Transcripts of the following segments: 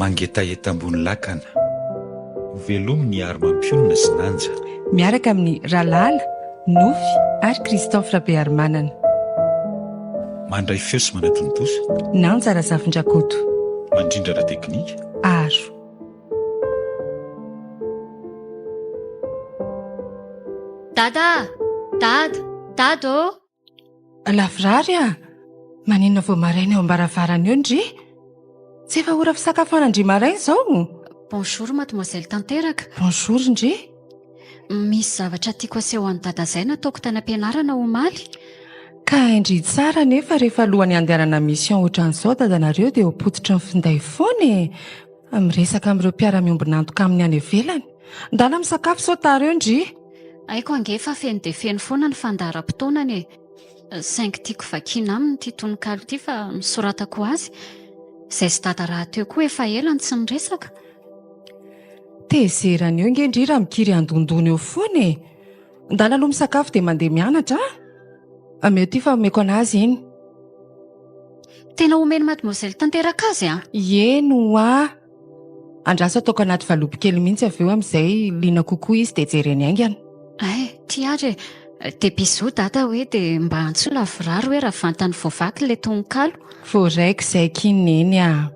Mangetaheta ambony lakana. Velomy ny ary mampionona sy nanja. Miaraka amin'i Ralala, Nofy ary Christophe Rabearimanana. Mandray feo sy manatontosa. Nanja Razafindrakoto. Mandrindra ara-teknika. Aro. Dada! Dada! Dada ô! Lavorary a! Maninona vao maraina eo am-baravarana eo ndry? Tsy efa ora fisakafoanan-dry maraina izao? Bonjour mademoiselle Tanteraka. Bonjour ndry. Misy zavatra tiako aseho an'i Dada izay nataoko tany am-pianarana omaly. Ka hain-dry tsara anefa rehefa alohan'ny handehanana mission ohatran'izao dadanareo dia eo am-pototry ny finday foana e! Miresaka amin'ireo mpiara-miombon'antoka aminy any ivelany. Ndana misakafo sao tara eo ndry. Haiko ange fa feno dia feno foana ny fandaharam-potoanany e! Saingy tiako vakiana aminy ity tononkalo ity fa nosoratako ho azy. Izay sy Dada rahateo koa efa ela no tsy niresaka. Tezerany eo nge ndry raha mikiry handondona eo foana e! Ndana aloha misakafo dia mandeha mianatra a! Ameo ity fa omeko an'azy iny. Tena omen'i Mademoiselle tanteraka azy an! Eny ho'a! Andraso ataoko anaty valopy kely mihitsy avy eo amin'izay liana kokoa izy dia jereny haingana. Hay, ty ary e! Dia bisous dada hoe dia mba antsoy lavorary hoe raha vantany voavaky ilay tononkalo. Voaraiko izay akia neny a!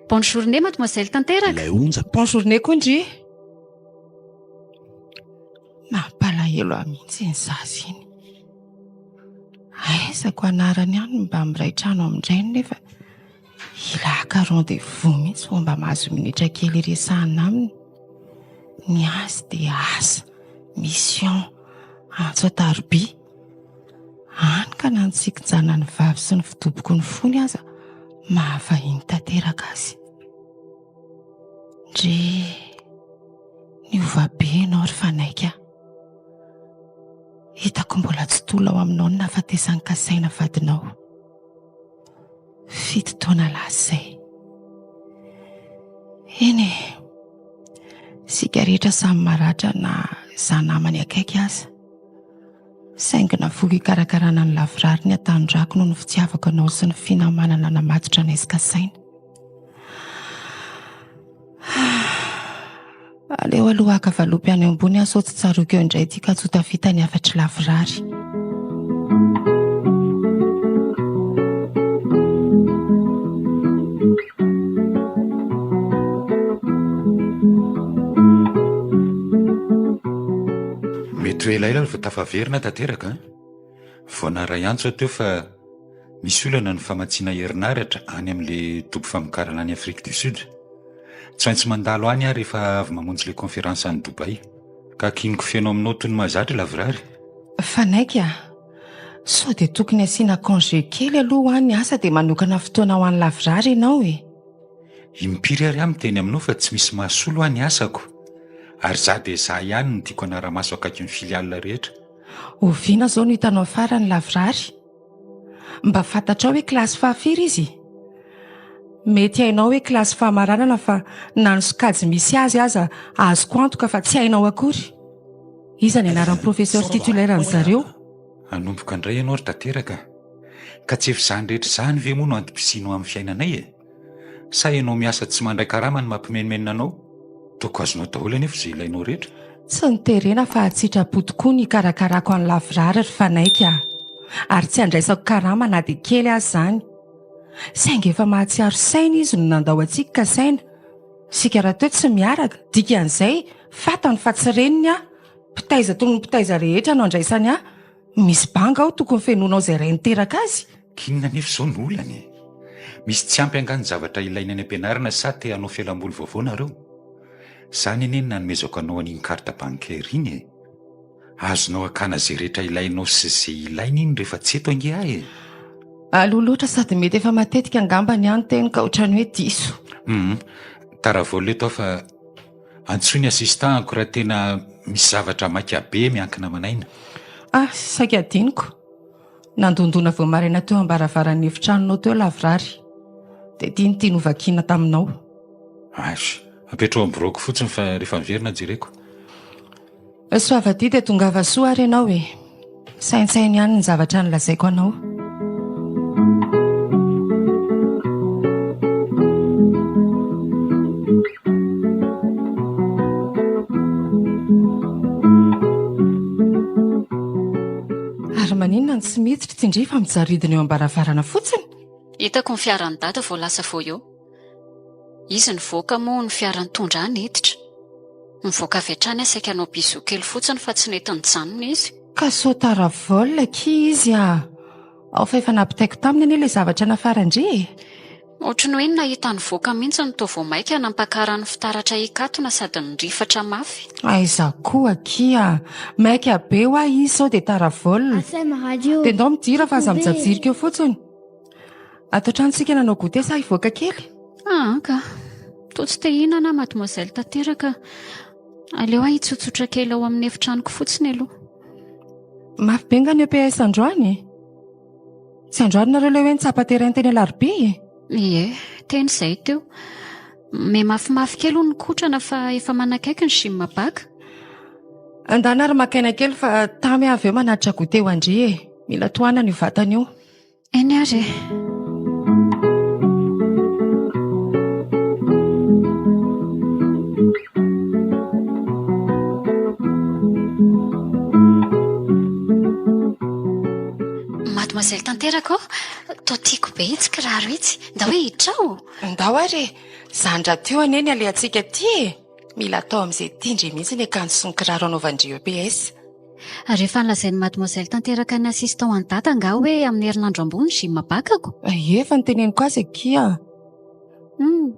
Bonne journée mademoiselle tanteraka! Ilay onja. Bonne journée koa ndry! Mampalahelo ahy mihitsy iny zaza iny. Aizako anarany ihany mba miray trano amin-drainy nefa Hila haka rendez-vous mihitsy vao mba mahazo minitra kely hiresahana aminy. Ny azy dia asa, mission, antso an-tarobia. Hany ka na ny tsikin-janany vavy sy ny fidoboky ny fony aza mahavahiny tanteraka azy. Ndry, niova be ianao ry Fanaiky a. Hitako mbola tsy tola ao aminao ny nahafatesan'i Kasaina vadinao. Fito taona lasa izay. Eny e, isika rehetra samy maratra na izaho namany akaiky aza. Saingy navoako hikarakarana ny lavorary ny hatanorako noho ny fitiavako anao sy ny finamanana namatotra anay sy Kasaina. Aleo aloha haka valopy any ambony aho sao tsy tsaroako eo indray ity ka tsy ho tafita ny hafatr'i lavorary. Mety ho elaela vao tafaverina tanteraka an! Vao naharay antso aho teo fa misy olana ny famatsiana herinaratra any amin'ilay toby famokarana any Afrique du Sud. Tsy maintsy mandalo any aho rehefa avy mamonjy ilay conférence any Dubaï. Ka kiniko feno aminao toy ny mahazatra lavorary. Fanaiky a! Sao dia tokony asiana congé kely aloha hoa ny asa dia manokana fotoana ho an'i lavorary ianao e! Impiry ary aho miteny aminao fa tsy misy mahasolo ahy ny asako. Ary izaho dia izaho ihany no tiako hanara-maso akaiky ny filiale rehetra. Oviana izao no hitanao farany lavorary? Mba fantatrao hoe kilasy fahafiry izy? Mety hainao hoe kilasy fahamaranana fa na ny sokajy misy azy aza azoko antoka fa tsy hainao akory. Iza ny anaran'ny professeur titulaire an-dry zareo? Hanomboka indray ianao ry tanteraka. Ka tsy efa izany rehetra izany ve moa no antom-pisianao amin'ny fiainanay e? Sa ianao miasa tsy mandray karama no mampimenomenona anao? Toaka azonao daholo anefa izay ilainao rehetra. Tsy noterena fa an-tsitrapo tokoa ny hikarakarako an'i Lavorary ry Fanaiky a! Ary tsy andraisako karama na dia kely aza izany. Saingy efa mahatsiaro saina izy no nandao antsika ka saina. Isika rahateo tsy miaraka, dikan'izay, fantany fa tsy reniny aho. Mpitaiza toy ny mpitaiza rehetra no andraisany ahy. Misy banga ao tokony fenoinao izay ray niteraka azy. K'inona anefa izao no olana e? Misy tsy ampy angaha ny zavatra ilaina any am-pianarana sa te hanao fialamboly vaovao nareo? Izany anie no nanomezako anao an'iny carte bancaire iny e! Azonao akana izay rehetra ilainao sy izay ilaina iny rehefa tsy eto ange aho e! Aloha loatra sady mety efa matetika angamba ny ahy ny teny ka ohatran'ny hoe diso. Hum, tara vao leto aho fa Antsoy ny assistant-ko raha tena misy zavatra maika be miankina aman'aina. Ah, saika adinoko. Nandondona vao maraina teo am-baravaran'ny efitranonao teo lavorary. Dia ity no tiany hovakiana taminao. Ash, apetraho amin'ny biraoko fotsiny fa rehefa miverina jereko. Soavadia dia tongava soa ary ianao e. Saintsaino ihany ny zavatra nolazaiko anao. tsy miditra ity ndry fa mijaridina eo am-baravarana fotsiny. Hitako ny fiaran'i Dada vao lasa vao eo. Izy nivoaka moa ny fiara nitondra ahy niditra. Nivoaka avy hatrany aho saika hanao bisous kely fotsiny fa tsy nety nijanona izy. Ka sao tara vol akia izy ah! Ao fa efa nampitaiko taminy anie ilay zavatra nafaran-dry e! Ohatry ny hoe ny nahita nivoaka mihitsy no toa vao maika nampakarany fitaratra hikatona sady nirifatra mafy. Aiza koa akia! Maika be hoa izy sao dia tara vol. Dia ndao midira fa aza mijajirika eo fotsiny. Ato an-trano tsika nanao goûter sa hivoaka kely? Aa ka. Toa tsy te hihinana aho mademoiselle tanteraka. Aleo aho hitsotsotra kely ao amin'ny efitranoko fotsiny aloha. Mafy be nga ny EPS androany e? Tsy androany nareo ilay hoe nitsapa terrain teny Alarobia e? Ie, teny izay teo. Me mafimafy kely hono ny kotrana fa efa manakaiky ny gym baka. Andana ary maka aina kely fa tamy aho avy eo manatitra goûter ho an-dry e. Mila tohanana io vatana io. Eny ary e. Mademoiselle Tanteraka ô, toa tiako be itsy kiraro itsy. Ndao hoe hiditra ao. Ndao ary e. Izany rahateo anie ny alehantsika aty e. Mila atao amin'izay tian-dry mihitsy ny akanjo sy ny kiraro anaovan-dry EPS. Ary efa nolazain'i Mademoiselle Tanteraka ny assistant an'i Dada angaha hoe amin'ny herinandro ambony gym bakako? Ie, efa noteneniko azy akia. Hum,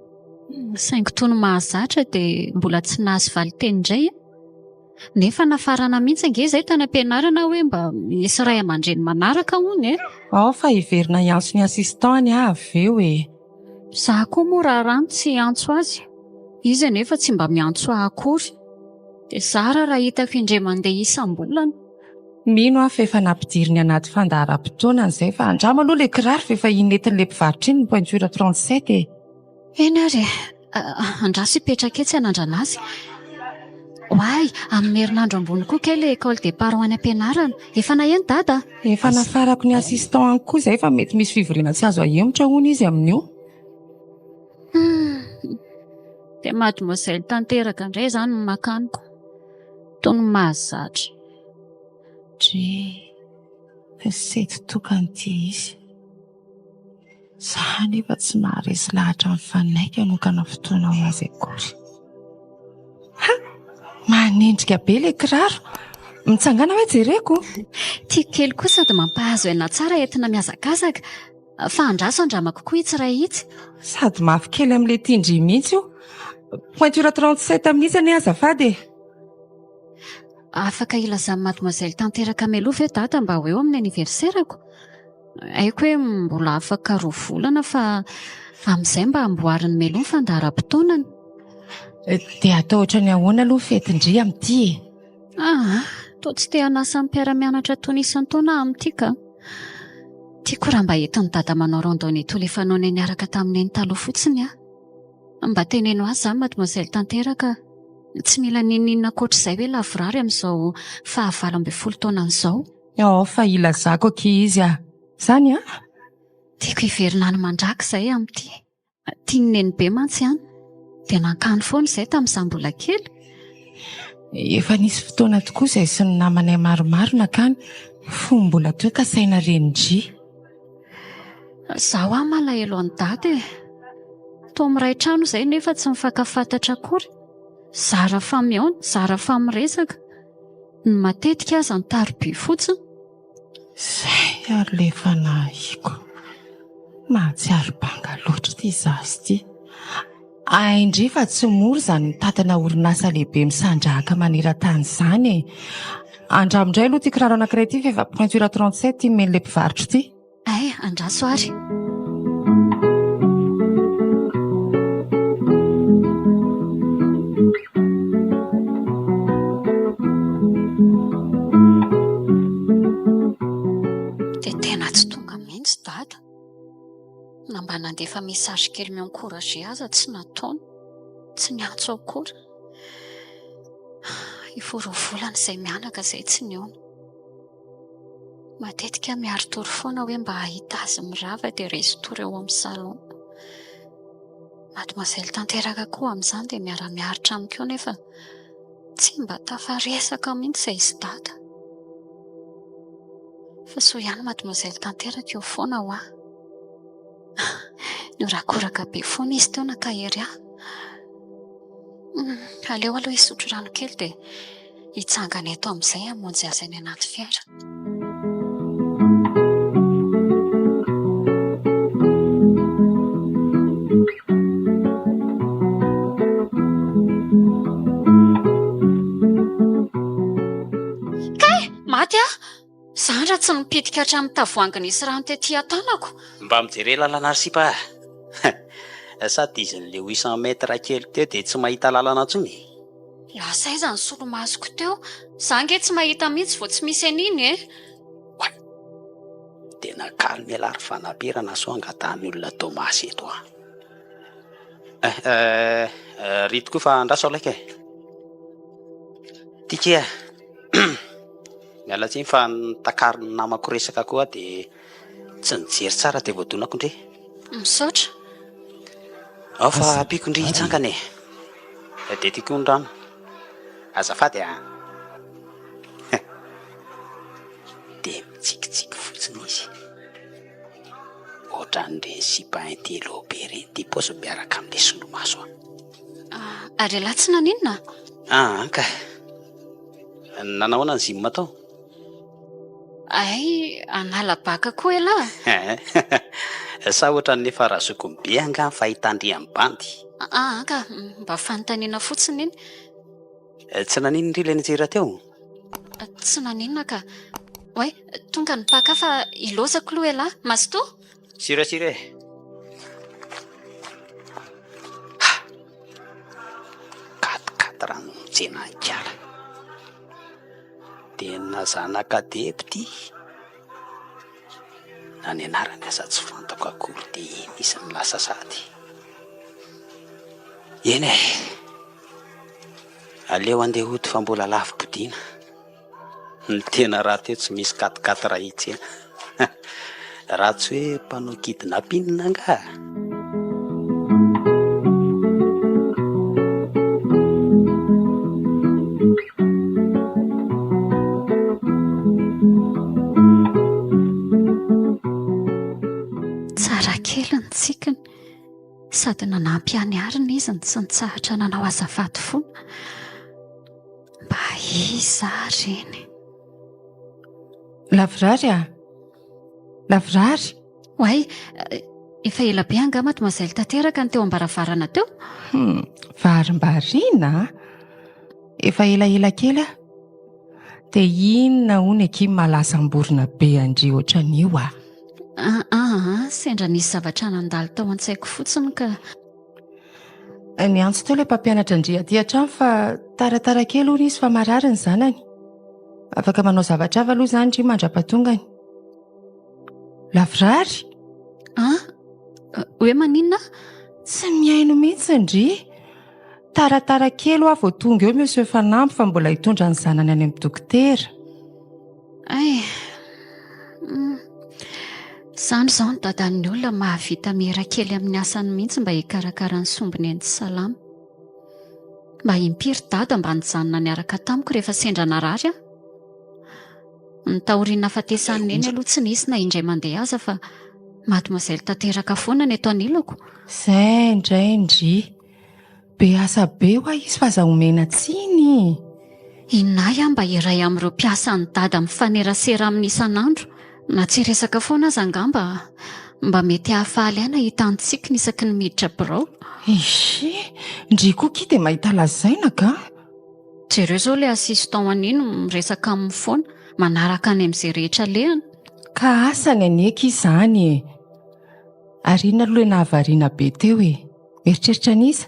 saingy toy ny mahazatra dia mbola tsy nahazo valin-teny indray e. Nefa nafarana mihitsy ange izay tany am-pianarana hoe mba misy ray aman-dreny manaraka hono e. Ao fa hiverina hiantso ny assistant-ny aho avy eo e. Izaho koa moa raharaha no tsy hiantso azy. Izy anefa tsy mba miantso ahy akory. Dia zara raha hitako indray mandeha isam-bolana. Mino aho fa efa nampidiriny anaty fandaharam-potoanany izay fa andramo aloha ilay kiraro fa efa iny nentin'ilay mpivarotra iny ny pointure 37 e. Eny ary e! Andraso hipetraka etsy hanandrana azy. Oay! Amin'ny herinandro ambony koa kay ilay école des parents any am-pianarana. Efa naheno Dada? Efa nafarako ny assistant any koa izay fa mety misy fivoriana tsy azo ahemotra hono izy amin'io. Hum! Dia mademoiselle tanteraka indray izany no makaniko. Toy ny mahazatra. Dre! Fa sety tokana ity izy. Za anefa tsy maharesy lahatra an'i Fanaiky hanokana fotoana ho azy akory. Ha! Manendrika be ilay kiraro. Mitsangàna hoe jereko. Tiako kely koa sady mampahazo aina tsara entina mihazakazaka. Fa andraso andramako koa itsy iray itsy. Sady mafy kely amin'ilay tian-dry mihitsy io. Pointure 37 mihitsy anie azafady e. Afaka ilazan'i Mademoiselle tanteraka mialoha ve Dada mba ho eo amin'ny anniversaire-ko? Haiko hoe mbola afaka roa volana fa amin'izay mba amboariny mialoha ny fandaharam-potoanany. Dia atao ohatran'ny ahoana aloha ny fetin-dry amin'ity e? Aa, toa tsy te hanasa ny mpiara-mianatra toy ny isan-taona aho amin'ity ka. Tiako raha mba entin'i Dada manao randonnée toy ilay fanaonay niaraka tamin'i Neny taloha fotsiny aho. Mba teneno azy izany Mademoiselle Tanteraka a! Tsy mila n'inon'inona ankoatr'izay hoe lavorary amin'izao faha 18 taonany izao. Ao fa ilazako akia izy ah! Zany an! Tiako hiverina any mandrakizay amin'ity. Tian'i Nenibe mantsy any. Dia nankany foana izay tamin'izaho mbola kely. Efa nisy fotoana tokoa izay sy ny namanay maromaro nankany fony mbola teo ka saina renin-dry. Izaho aho malahelo an'i Dada e! Toa miray trano izay nefa tsy mifankafantatra akory. Zara fa mihaona, zara fa miresaka. Ny matetika aza ny taroby fotsiny. Izay ary ilay fanahiko. Mahatsiaro banga loatra ity zaza ity. Hain-dry fa tsy mora izany mitantana orinasa lehibe misandrahaka maneran-tany izany e. Andramo indray aloha ity kiraro anankiray ity fa efa pointure 37 ity nomen'ilay mpivarotra ity. Hay, andraso ary. Dia tena tsy tonga mihitsy Dada. Na mba nandefa message kely mi-encourager aza tsy nataony. Tsy niantso akory. Efa roa volana izay mianaka izay tsy nihaona. Matetika miari-tory foana hoe mba hahita azy mirava dia resin-tory eo amin'ny salon. Mademoiselle tanteraka koa amin'izany dia miara-miaritra amiko eo nefa tsy mba tafaresaka mihitsy izay sy dada. Fa soa ihany mademoiselle tanteraka eo foana hoa. Nihorakoraka be foana izy teo nankahery ahy. Aleo aloha hisotro rano kely dia hitsangana eto amin'izay hamonjy azy any anaty fiara. Kay! Maty aho! Izany raha tsy nipitika hatramin'ny tavoahangy nisy rano tety an-tanako. Mba mijere lalana ry sipa a! Sa dizin'le 800 mètres kely teo dia tsy mahita lalana intsony e? Lasa aiza ny solomasoko teo? Za ange tsy mahita mihitsy vao tsy misy an'iny e! Oay! Tena calme ialahy ry Fanaperana sao angatahan'ny olona Tomasy eto an! Eh, eh, ry tokoa fa andraso alaika e! Ty kia! Miala tsiny fa nitakarin'ny namako resaka koa aho dia tsy nijery tsara dia voadonako ndry. Misaotra. Ao fa ampiako ndry hitsangana e. Dia ty koa ny rano. Azafady a. Dia mitsikitsiky fotsiny izy. Ohatran'ireny sipa intello be ireny ity paoziny miaraka amin'ilay solomaso a. Ary ialahy tsy naninona? Aa ka. Nanao ahoana ny gym tao? Hay, hanala baka koa ialahy? Sa ohatran'ny efa razokiny be angaha ny fahitandry an'i bandy? Aa ka, mba fanontaniana fotsiny iny. Tsy naninona ry ilay nijery teo? Tsy naninona ka. Oay, tonga ny mpaka fa ilaozako aloha ialahy. Mazotoa! Sira sira e! Ha! Quatre quatre no mitsena an'i-kala. Tena zanaka depy ty. Na ny anarany aza tsy fantako akory dia iny izy no lasa sady. Eny e! Aleo andeha hody fa mbola lavi-podiana. Ny tena rahateo tsy misy quatre quatre hitsena. Raha tsy hoe mpanao kidnapping angaha? Tsara kely ny tsikiny sady nanampy ahy niarina izy no tsy nitsahatra nanao azafady foana. Mba iza ary iny? Lavorary ah! Lavorary! Oay, efa ela be angaha mademoiselle tanteraka ny teo am-baravarana teo? Hum, varimbariana ah! Efa elaela kely aho. Dia inona hono akia mahalasam-borona be an-dry ohatran'io ah? Ah ah, sendra nisy zavatra nandalo tao an-tsaiko fotsiny ka. Niantso teo ilay mpampianatra an-dry aty an-trano fa taratara kely hono izy fa marary ny zanany. Afaka manao zavatra hafa aloha izany ry mandra-pahatongany. Lavorary? Ah, hoe maninona? Tsy mihaino mihitsy ndry. Taratara kely hoa vao tonga eo Monsieur Fanamby fa mbola hitondra ny zanany any amin'ny dokotera. Ay. Mm. Izany izao ny dadan'ny olona mahavita miera kely amin'ny asany mihitsy mba hikarakara ny sombiny eny tsy salama. Mba impiry dada mba nijanona niaraka tamiko rehefa sendra narary aho. Ny taorian'ny nahafatesan'i Neny aloha tsy nisy na indray mandeha aza fa mademoiselle tanteraka foana ny eto anilako. Izay indray ndry. Be asa be hoa izy fa aza omena tsiny. Inona ahy aho mba iray amin'ireo mpiasan'i Dada mifanerasera aminy isan'andro, na tsy hiresaka foana aza angamba, mba mety hahafaly ahy nahita an'i Tsikiny isaky ny miditra birao. Ehe, ndry koa ki dia mahita lazaina ka. Jereo izao ilay assistant an'iny miresaka aminy foana, manaraka any amin'izay rehetra alehany. Ka asany anie ki izany e! Ary inona aloha ilay nahavariana be teo e? Mieritreritra an'iza?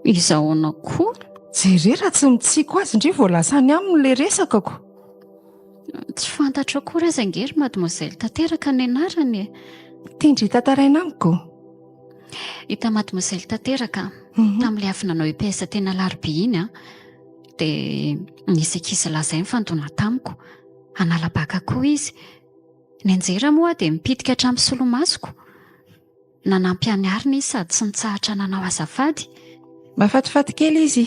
Iza ahoana koa? Jere raha tsy mitsiky ho azy ndry vao lasa any aminy ilay resakako. Tsy fantatro akory aza ange ry mademoiselle tanteraka ny anarany e. Tian-dry tantaraina amiko? Hita mademoiselle tanteraka tamin'ilay avy nanao EPS teny Alarobia iny an, dia nisy ankizy lahy izay nifandona tamiko. Hanala baka koa izy. Nianjera moa aho dia nipitika hatramin'ny solomasoko. Nanampy an'i Arina izy sady tsy nitsahatra nanao azafady. Mahafatifaty kely izy.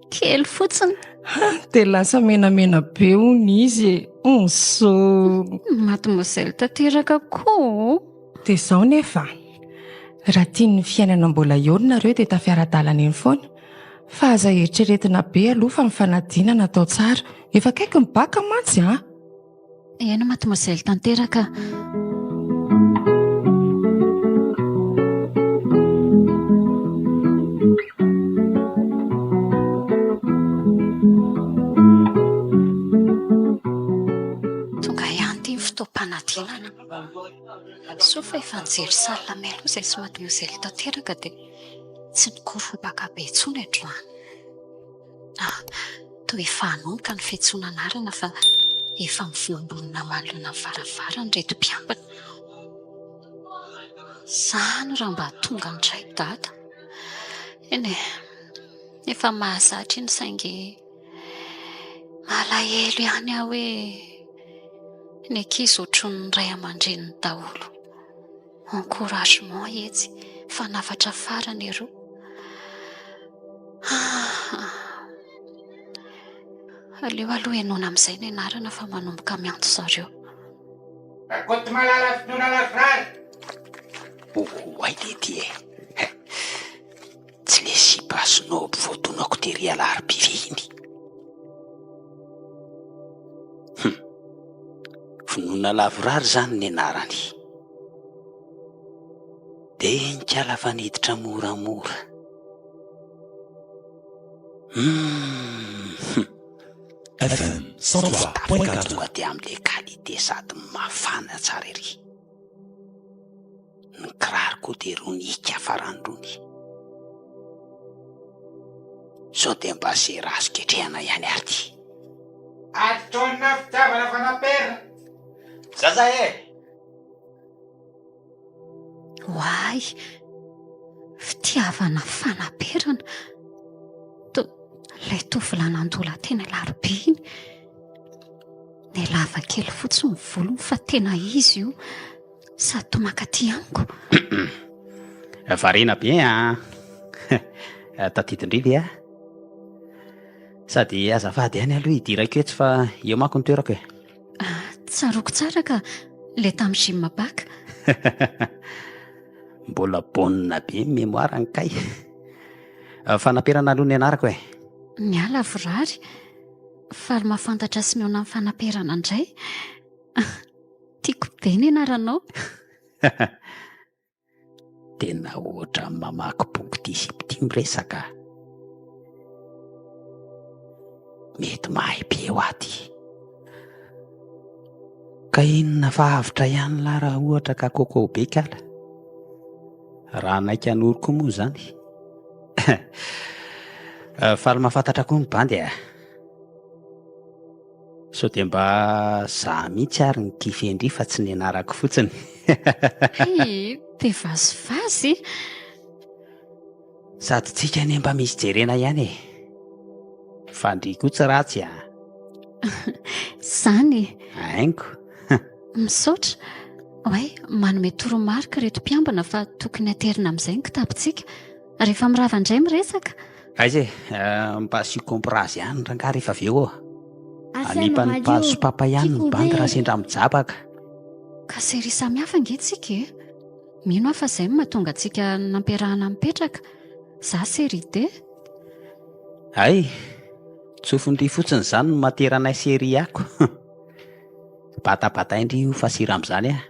Kely fotsiny. Dia lasa menamena be hono izy e. Onso. Mademoiselle tanteraka koa. Dia izao nefa, raha tian'ny fiainana mbola eo nareo dia tafiara-dalana eny foana. Fa aza eritreretina be aloha fa ny fanadinana atao tsara. Efa akaiky ny bacc mantsy an! Eny mademoiselle tanteraka. Tonga ihany ity ny fotoam-panadinana. Soa fa efa nijery salle mialoha izay sy mademoiselle tanteraka dia tsy nikoropaka be intsony androany. Ah, toa efa hanomboka ny fiantsoana anarana fa efa mivononbonona manoloana ny varavarana ireto mpiambina. Izany raha mba tonga indray dada. Eny e, efa mahazatra iny saingy malahelo ihany aho hoe ny ankizy ohatran'ny ray aman-dreniny daholo. Encouragement etsy, fanafatra farany eroa. Aleo aloha henoina amin'izay ny anarana fa manomboka miantso zareo. Rakotomalala Finoana Lavorary. Oay dia ty e. Tsy le sipa snob voadonako tery alarobia ve iny? Hum. Finoana lavorary izany ny anarany. Dia nikala fa niditra moramora. Hum. FM 103.4. Tonga dia amin'ilay qualité sady mafana tsara ery. Ny kiraro koa dia irony hika farany irony. Sao dia mba sera azo ketrehana ihany ary ity. Ataonà fitiavana fanaperana. Zaza e! Oay! Fitiavana fanaperana. To, ilay tovolahy nandola teny Alarobia iny. Nialava kely fotsiny ny volony fa tena izy io. Sady toa mankaty amiko. Variana be an! Tadidin-dry ve aho? Sady azafady ihany aloha hidirako etsy fa eo manko ny toerako e. Tsaroako tsara ka, ilay tamin'ny gym bac. Mbola bonne be ny mémoire-ny kay. Fanaperana aloha ny anarako e. Miala vorary. Faly mahafantatra sy mihaona amin'ny fanaperana indray. Tiako be ny anaranao. Tena ohatran'ny mamaky boky ity sipa ity miresaka. Mety mahay be ho ahy ity. Ka inona fa avotra ihany lahy raha ohatra ka coco be kala. Raha hanaiky hanoro koa moa izany. Faly mahafantatra koa ny bandy a. Sao dia mba za mihitsy ary ny kifendry fa tsy ny anarako fotsiny. Hay, be vazivazy. Sady tsika anie mba misy jerena ihany e. Fa ndry koa tsy ratsy a. Zany e. Haingo. Misaotra. Oay, manome toromarika ireto mpiambina fa tokony aterina amin'izay ny kitapontsika. Rehefa mirava indray miresaka. Aiza e, mba asio comprazy ihany rangahy rehefa avy eo ô. Anipan'ny pazo sy papa ihany ny bandy raha sendra mijabaka. Ka série samihafa ange tsika e. Mino aho fa izay no mahatonga antsika nampiarahana mipetraka. Za série D. Hay, tsofin-dry fotsiny izany no mahateranay série ako. Batabatain-dry io fa sira amin'izany ah.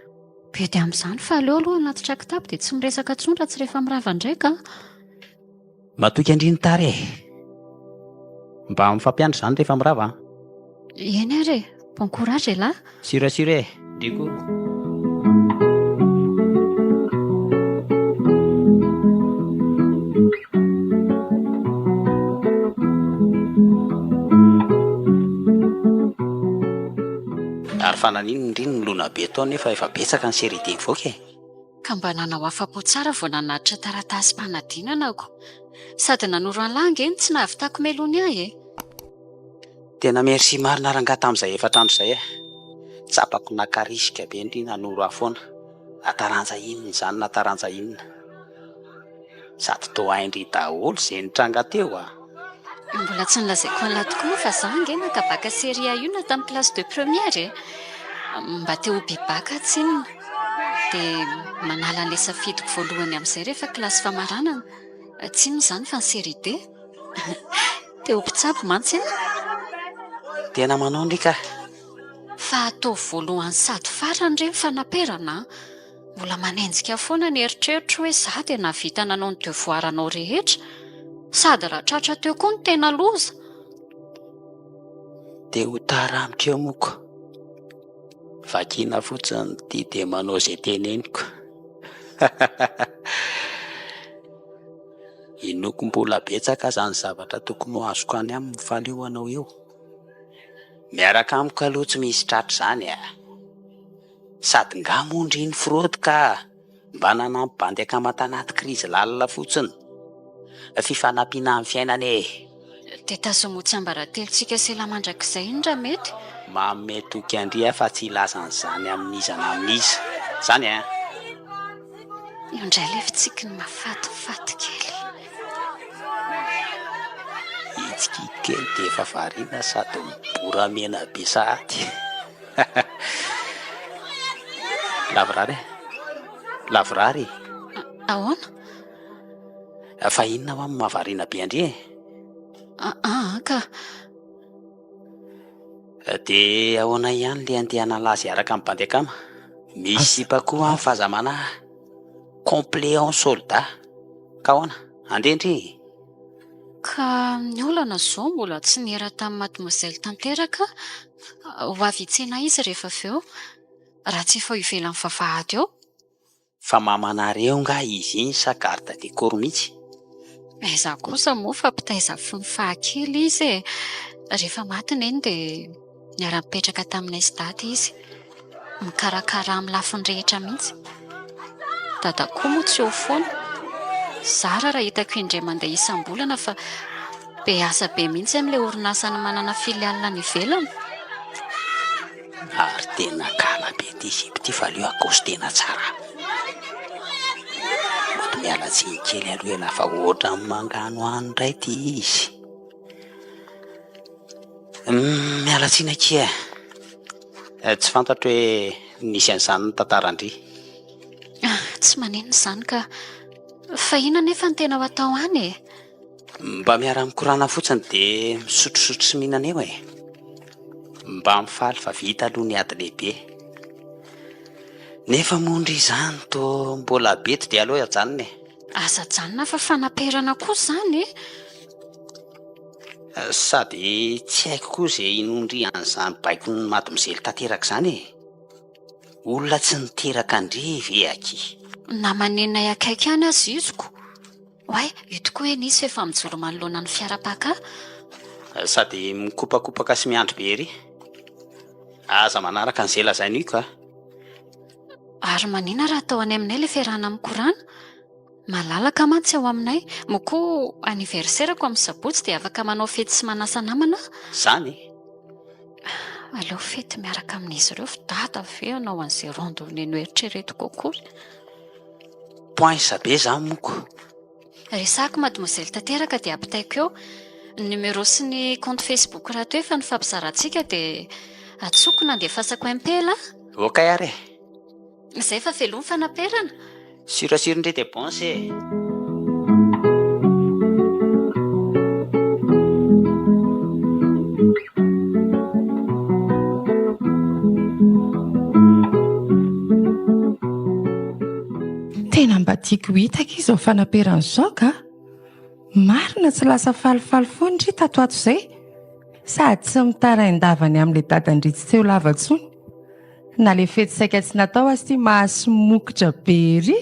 Be dia amin'izany fa aleo aloha hanatitra kitapo dia tsy miresaka intsony raha tsy rehefa mirava indray ka. Matoky an-dry ny tary e. Mba mifampiandry izany rehefa mirava an. Eny ary e, bon courage elah. Sûr sûr e, ndry koa. Ary fa naninona ndry no milona be tao nefa efa betsaka ny série D mivoaka e? Ka mba nanao afa-po tsara vao nanatitra taratasim-panadinana ko. Sady nanoro an'lah ange no tsy nahavitako melony ahy e. Tena merci marina rangahy tamin'izay efatr'andro izay e. Tsapako naka risque be ndry nanoro ahy foana. Na taranja inona izany na taranja inona. Sady toa hain-dry daholo izay nitranga teo a! Mbola tsy nolazaiko an'lah tokoa moa fa za ange naka bac série A io na tamin'ny classe de première e! Mba te ho by bac aho tsinona. Dia manala an'ilay safidiko voalohany amin'izay rehefa kilasy famaranana. Tsy inona izany fa ny série D. Te ho mpitsabo mantsy aho. Tena manao ndry ka! Fa ataovy voalohany sady farany re ny fanaperana an! Mbola manenjika foana ny eritreritro hoe za dia nahavita nanao ny devoir anao rehetra. Sady raha tratra teo koa no tena loza. Dia ho tara amiko eo moa ko. Vakiana fotsiny ity dia manao izay teneniko. Inoako mbola betsaka aza ny zavatra tokony ho azoko any aminy fa aleo hanao eo. Miaraka amiko aloha tsy misy tratra izany a! Sady nga moa ndry ny fraude ka mba nanampy bandy akama tanaty krizy lalina fotsiny. Fifanampiana amin'ny fiainana e! Dia tazomy ho tsiambaratelontsika sy elah mandrakizay iny raha mety. Manome toky an-dry aho fa tsy hilaza an'izany amin'iza na amin'iza. Izany an! Io indray ilay fitsikiny mahafatifaty kely. Hitsikiky kely dia efa variana sady mibora mena be sahady. Lavorary e! Lavorary e! Ahoana? Fa inona hoa no mahavariana be an-dry e? Aa ka. Dia ahoana ihany le andeha hanala azy hiaraka amin'ny bandy akama? Misy sipa koa any fa aza manahy. Complet en soldat. Ka ahoana? Andeha ndry e! Ka ny olana izao mbola tsy niera tamin'i Mademoiselle tanteraka aho. Ho avy hitsena ahy izy rehefa avy eo. Raha tsy efa eo ivelan'ny vavahady eo. Fa mamanareo nga izy iny sa garde de corps mihitsy? Aiza kosa moa fa mpitaiza fony fahakely izy e! Rehefa maty Neny dia niara-nipetraka taminay sy Dada izy. Mikarakara amin'ny lafiny rehetra mihitsy. Dada koa moa tsy eo foana. Zara raha hitako indray mandeha isam-bolana fa be asa be mihitsy amin'ilay orinasany manana filiale any ivelany. Ary tena kala be ity zipo ity fa aleo akaosy tena tsara. Mody miala tsiny kely aloha ialahy fa ohatran'ny manganohano indray ity izy. Miala tsiny akia e. Tsy fantatro hoe nisy an'izany ny tantaran-dry. Tsy maninona izany ka. Fa inona anefa no tena ho atao any e? Mba miara-mikorana fotsiny dia misotrosotro sy mihinana eo e. Mba mifaly fa vita aloha ny ady lehibe. Nefa moa ndry izany toa mbola bedy dia aleo ajanona e. Aza ajanona fa fanaperana koa izany e. Sady tsy haiko koa izay inoan-dry an'izany baikon'ny madimizely tanteraka izany e. Olona tsy niteraka an-dry ve akia? Namanenay akaiky ihany aza iziko. Oay, io tokoa anie izy f'efa mijoro manoloana ny fiara mpaka. Sady mikopakopaka sy miandry be ery. Aza manaraka an'izay lazainy io ka. Ary manina raha atao any aminay ilay fiarahana mikorana? Malalaka mantsy ao aminay. Moa koa anniversaire-ko amin'ny sabotsy dia afaka manao fety sy manasa namana aho. Izany? Aleo fety miaraka amin'izy ireo fa dada ve hanao an'izay randonnée noeritreretiko akory. Poince be izany moko. Resahako mademoiselle tanteraka dia ampitaiko eo. Ny numéro sy ny compte Facebook rahateo efa nifampizarantsika dia antsoiko na andefasako MP lah. Ok ary e. Izay fa veloma fanaperana. Sur sur ndry de bon se e. Tena mba tiako ho hita akia izao fanaperana izao ka! Marina tsy lasa falifaly foana ndry tato ato izay. Sady tsy mitarain-dava ny amin'ilay dadan-dry tsy teo lava intsony. Na le fety saika tsy natao aza ity mahasimokotra be ery.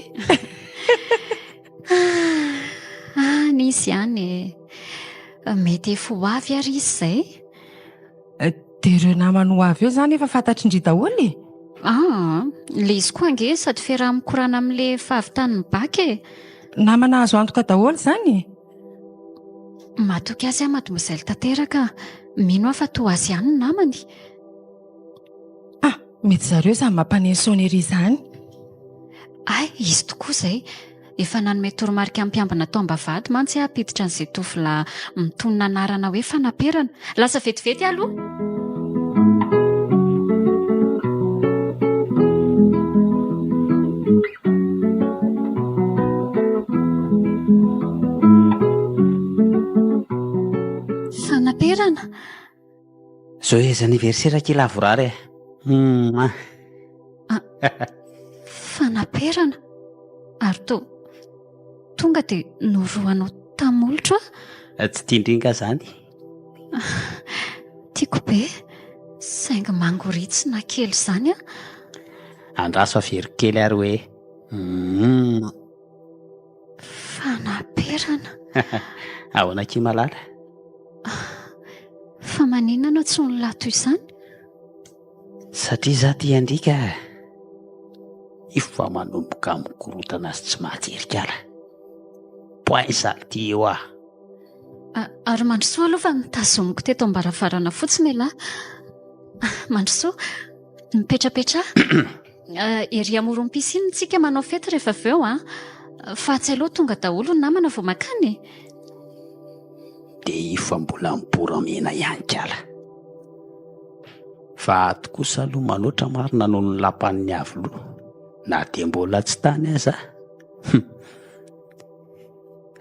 Ah, any izy ihany e. Mety efa ho avy ary izy izay. Dia ireo namany ho avy eo izany efa fantatry ndry daholo e? Ah, le izy koa ange sady fiaraha-mikorana amin'le fahavitan'ny bac e. Namana azo antoka daholo izany e? Matoky azy aho mademoiselle tanteraka. Mino aho fa toa azy ihany ny namany. Ah, mety zareo izany mampaneno sonnerie izany. Hay, izy tokoa izay. Efa nanome toromarika ny mpiambina tao am-bavahady mantsy aho hampiditra an'izay tovolahy mitonona anarana hoe Fanaperana. Lasa vetivety aho aloha. Fanaperana? Joyeux anniversaire akia lavorary e. Mouah. Fanaperana? Ary toa tonga dia norohanao tamin'ny molotro aho? Tsy tian-dry nga zany? Tiako be, saingy mangoritsina kely izany aho. Andraso averiko kely ary hoe. Mouah. Fanaperana. Ahoana akia malala? Fa maninona anao tsy nilahy toy izany? Satria za tia an-dry ka. Efa manomboka mikorotana sy tsy mahajery kala. Point sale ty eo ah. Ary mandrosoa aloha fa notazomiko teto am-baravarana fotsiny ialahy. Mandrosoa, mipetrapetraha. Ery amoron'ny piscine tsika manao fety rehefa avy eo an. Fa tsy aleo tonga daholo ny namana vao makany e. Dia efa mbola miboramena ihany kala. Fa ato kosa aloha manoatra marina noho ny lapan'ny Iavoloha na dia mbola tsy tany aza. Hum.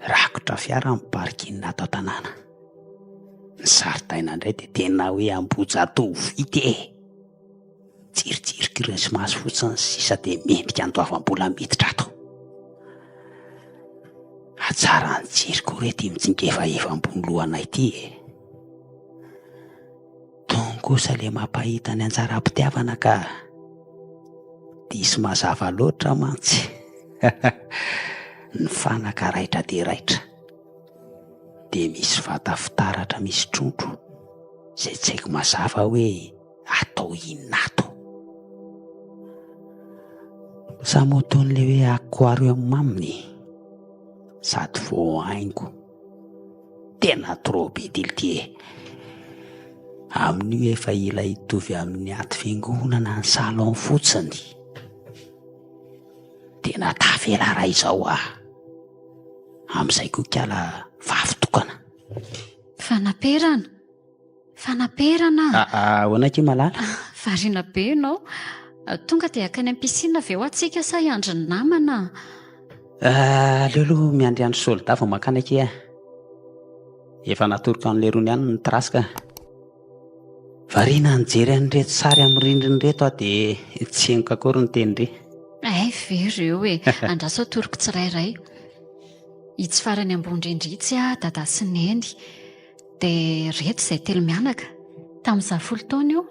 Rakotra fiara ny parking ato an-tanàna. Ny zaridaina indray dia tena hoe Ambohijatovo vita e. Jerijeriko ireny sy maso fotsiny sisa dia mendrika andoavam-bola miditra ato. Hatsaran'ny jery koa re ity mitsingefahefa ambony lohanay ity e. Tony kosa le mampahita ny anjaram-pitiavana ka. Diso mazava loatra mantsy. Ny fanaka raitra dia raitra. Dia misy vata fitaratra misy trondro izay tsy haiko mazava hoe atao inona ato. Sa moa toy ny le hoe aquarium aminy sady voahaingo. Tena trop be ty lty e. Amin'io efa hila hitovy amin'ny ato fiangonana ny salon fotsiny. Tena tafela raha izao ah. Amin'izay koa kala vavy tokana. Fanaperana. Fanaperana. Ah, ahoana akia malala? Variana be ianao. Tonga dia hakany am piscine ve hoa tsika sa hiandry ny namana? Ah, aleo aloha miandry an'i soldat vao mankany akia. Efa natoroko an'i lerony ihany ny trace ka. Variana nijery an'ireto sary amin'ny rindrina ireto aho dia tsy henoko akory ny tenin-dry. Hay ve ireo e! Andraso atoroko tsirairay. Itsy farany ambony indrindra itsy aho, Dada sy Neny. Dia reto izay telo mianaka. Tamin'izaho folo taona io,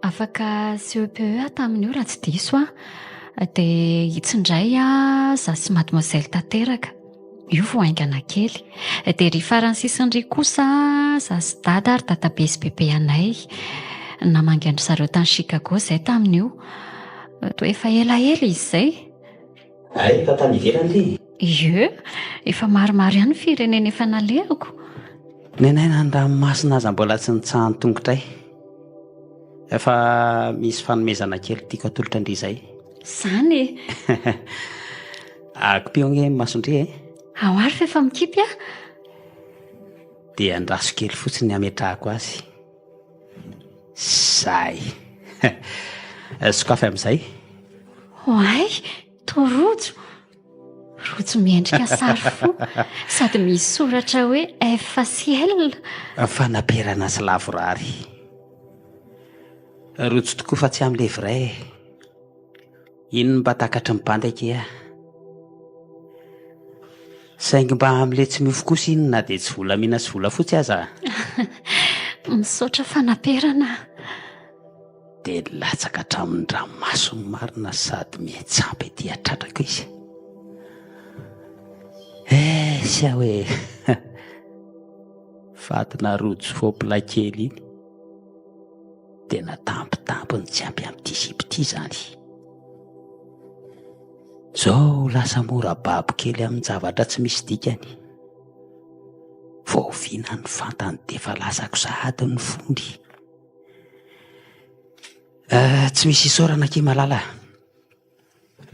afaka CEPE aho tamin'io raha tsy diso aho. Dia itsy indray aho, izaho sy mademoiselle tanteraka. Io vao haingana kely. Dia ry farany sisiny ry kosa, izaho sy dada ary dadabe sy bebe anay. Namangy an-dry zareo tany Chicago izahay tamin'io. Toa efa elaela izy izay. Hay, efa tany ivelany re e! Ie, efa maromaro ihany ny firenena efa nalehako. Nenay na ny ranomasina aza mbola tsy nitsahan-tongotray. Efa misy fanomezana kely tiako atolotra an-dry izay. Izany e! Akipio ange ny mason-dry e! Ao ary fa efa mikipy aho. Dia andraso kely fotsiny hametrahako azy. Zay. Sokafy amin'izay. Oay, toa rojo. Rojo miendrika sary fo sady misy soratra hoe F sy L. Fanaperana sy lavorary. Rojo tokoa fa tsy amin'ilay vrai e. Iny no mba takatry ny bandy akia. Saingy mba amin'ilay tsy miofo kosa iny na dia tsy volamena sy volafotsy aza. Misaotra fanaperana. Dia latsaka hatramin'ny ranomasony marina sady miantsampy ety an-tratrako izy. Eh, sy aho e. Fatina rojo fopla kely iny. Tena tampotampony tsy ampy amin'ity zipo ity izany. Zao lasa mora babo kely amin-javatra tsy misy dikany. Vao oviana ny fantany dia efa lasako sahady ny fony. Eh, tsy misy isaorana akia malala.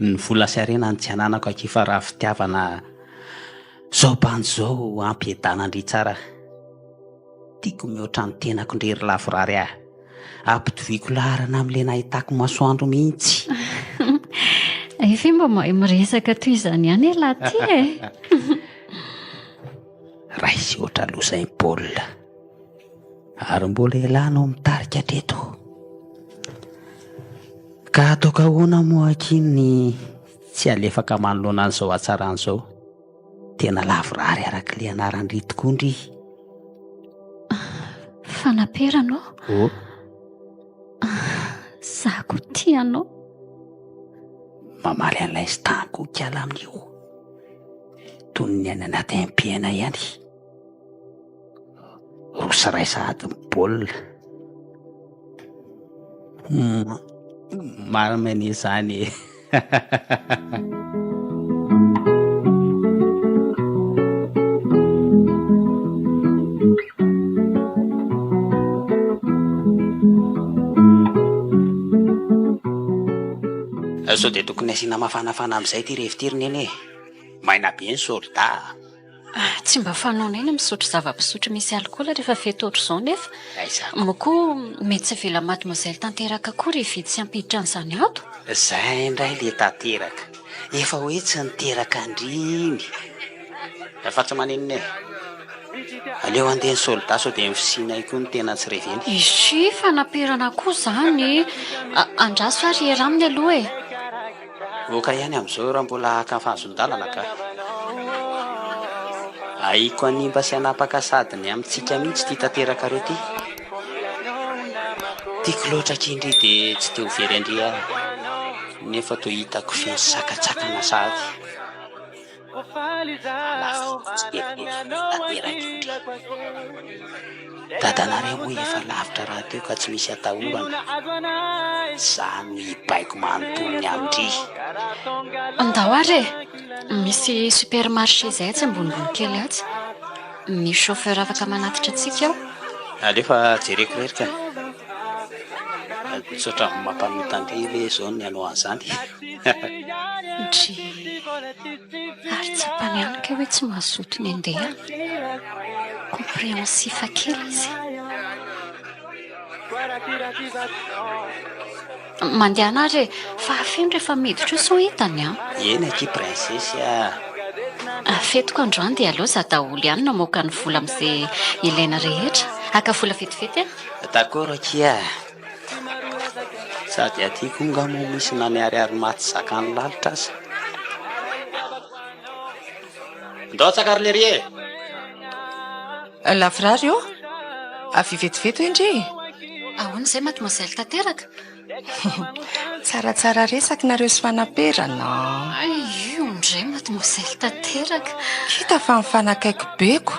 Ny vola sy harena no tsy ananako akia fa raha fitiavana zao bandy zao ampiadana ndry tsara. Tiako mihoatra ny tenako ndry ry lavorary ah. Ampitoviako laharana amin'ilay nahitako masoandro mihitsy. Efa mba mahay miresaka toy izany ihany ialahy ty e. Raisy ohatra lozain'i Paul. Ary mbola elah no mitarika hatreto. Ka ataoko ahoana moa akia ny tsy alefaka manoloana an'izao hatsarana izao. Tena lavorary araka ilay anaran-dry tokoa ndry. Fanaperana ô. Oh. Za koa tia anao. Mamaly an'ilay instant koa kiala amin'io. Toy ny any anaty MPN ihany. Roa sy iray sahady ny baolina. Marina anie izany e. Sao dia tokony asiana mafanafana amin'izay ity revy ity ry neny e. Maina be ny soldat. Ah, tsy mba fanaonay ny misotro zava-pisotro misy alikaola rehefa fety ohatr'izao nefa. Aiza? Moa koa mety tsy avela mademoiselle tanteraka akory hividy sy hampiditra an'izany ato. Zay indray le tanteraka. Efa hoe tsy niteraka an-dry iny. Fa tsy maninona e. Aleo handeha ny soldat sao dia ny fisianay koa no tena tsy reveny. Isy fanaperana koa izany. Andraso ary hiera aminy aloha e. Ok ihany amin'izao raha mbola haka fahazon-dalana ka. Ahiko hanimba sy hanapaka sady ny amintsika mihitsy ity tanterakareo ity. Tiako loatra akia ndry dia tsy te ho very an-dry aho nefa toa hitako feno sakantsakana sahady. Dadanareo moa efa lavitra rahateo ka tsy misy atahorana. Za no hibaiko manontolo ny amin-dry. Andao ary e! Misy supermarché izay atsy ambonimbony kely atsy. Misy chauffeur afaka manatitra antsika ao. Aleo fa jereko irery ka. Tsy ohatran'ny mampanota an-dry ve izao ny hanao an'izany? Ndry. Ary tsapany ihany kay hoe tsy mazoto ny handeha. Compréhensif kely izy. Mandehana ary e! Fa afeno rehefa miditra eo sao hitany an! Eny akia princesse a! Fetiko androany dia aleo za daholo ihany no hamoaka ny vola amin'izay ilaina rehetra. Haka vola vetivety aho. D'accord akia a! Sady aty koa nga moa misy na ny ariary maty zakan'ny lalitra aza. Ndao tsakary lery e! Lavorary ô! Avia vetivety hoe ndry e! Ahoana izay mademoiselle tanteraka? Tsaratsara resaka nareo sy fanaperana an! Io indray mademoiselle tanteraka! Hita fa mifanakaiky be ko!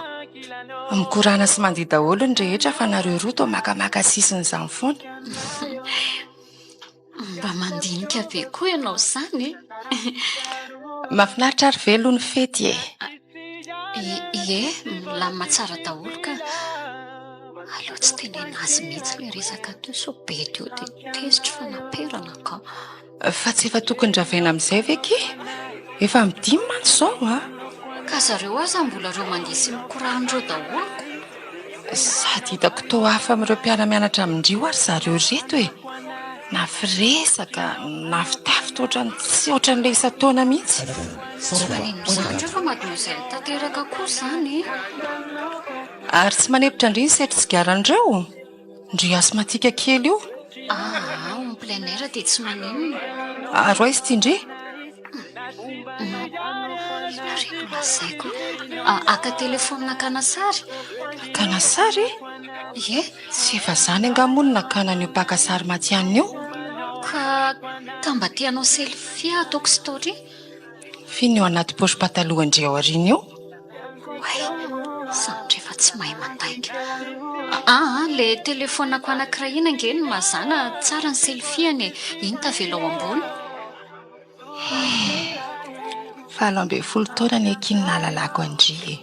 Mikorana sy mandihy daholo ny rehetra fa nareo roa toa makamaka sisiny izany foana. Mba mandinika be koa ianao izany e! Mahafinaritra ary ve aloha ny fety e? Ie, milamina tsara daholo ka. Aleo tsy tenenina azy mihitsy ilay resaka teo sao bedy eo dia tezitra fa naperana ka. Fa tsy efa tokony ravaina amin'izay ve ki? Efa amin'ny dimy mantsy izao a! Ka zareo aza mbola ireo mandeha sy mikorana ireo daholo ko. Sady hitako toa hafa amin'ireo mpiara-mianatra amin-dry io ary zareo ireto e! Na firesaka, na fitafy toa ohatran'ny tsy ohatran'ilay isan-taona mihitsy. Tsy maninona izany ireo fa mademoiselle tanteraka koa izany e! Ary tsy manempotra an-dry ny setro-tsigaran'ireo? Ndry asthmatique kely io. Aa, en plein air dia tsy maninona. Ary ho aiza ity ndry? Inona re no lazaiko? Haka telefaonina hakana sary? Hakana sary? Ie. Tsy efa izany angaha moa no nakana an'io mpaka sary matihanina io? Ka, ka mba te hanao selfie aho ataoko story. F'inona io anaty poche patalohan-dry ao aoriana io? Oay, samy rehefa tsy mahay mandainga. Aa, le telefaonako anankiray iny ange no mazàna tsara ny selfie-ny e, iny tavela ao ambony. He, 18 taona anie akia no nahalalako an-dry e.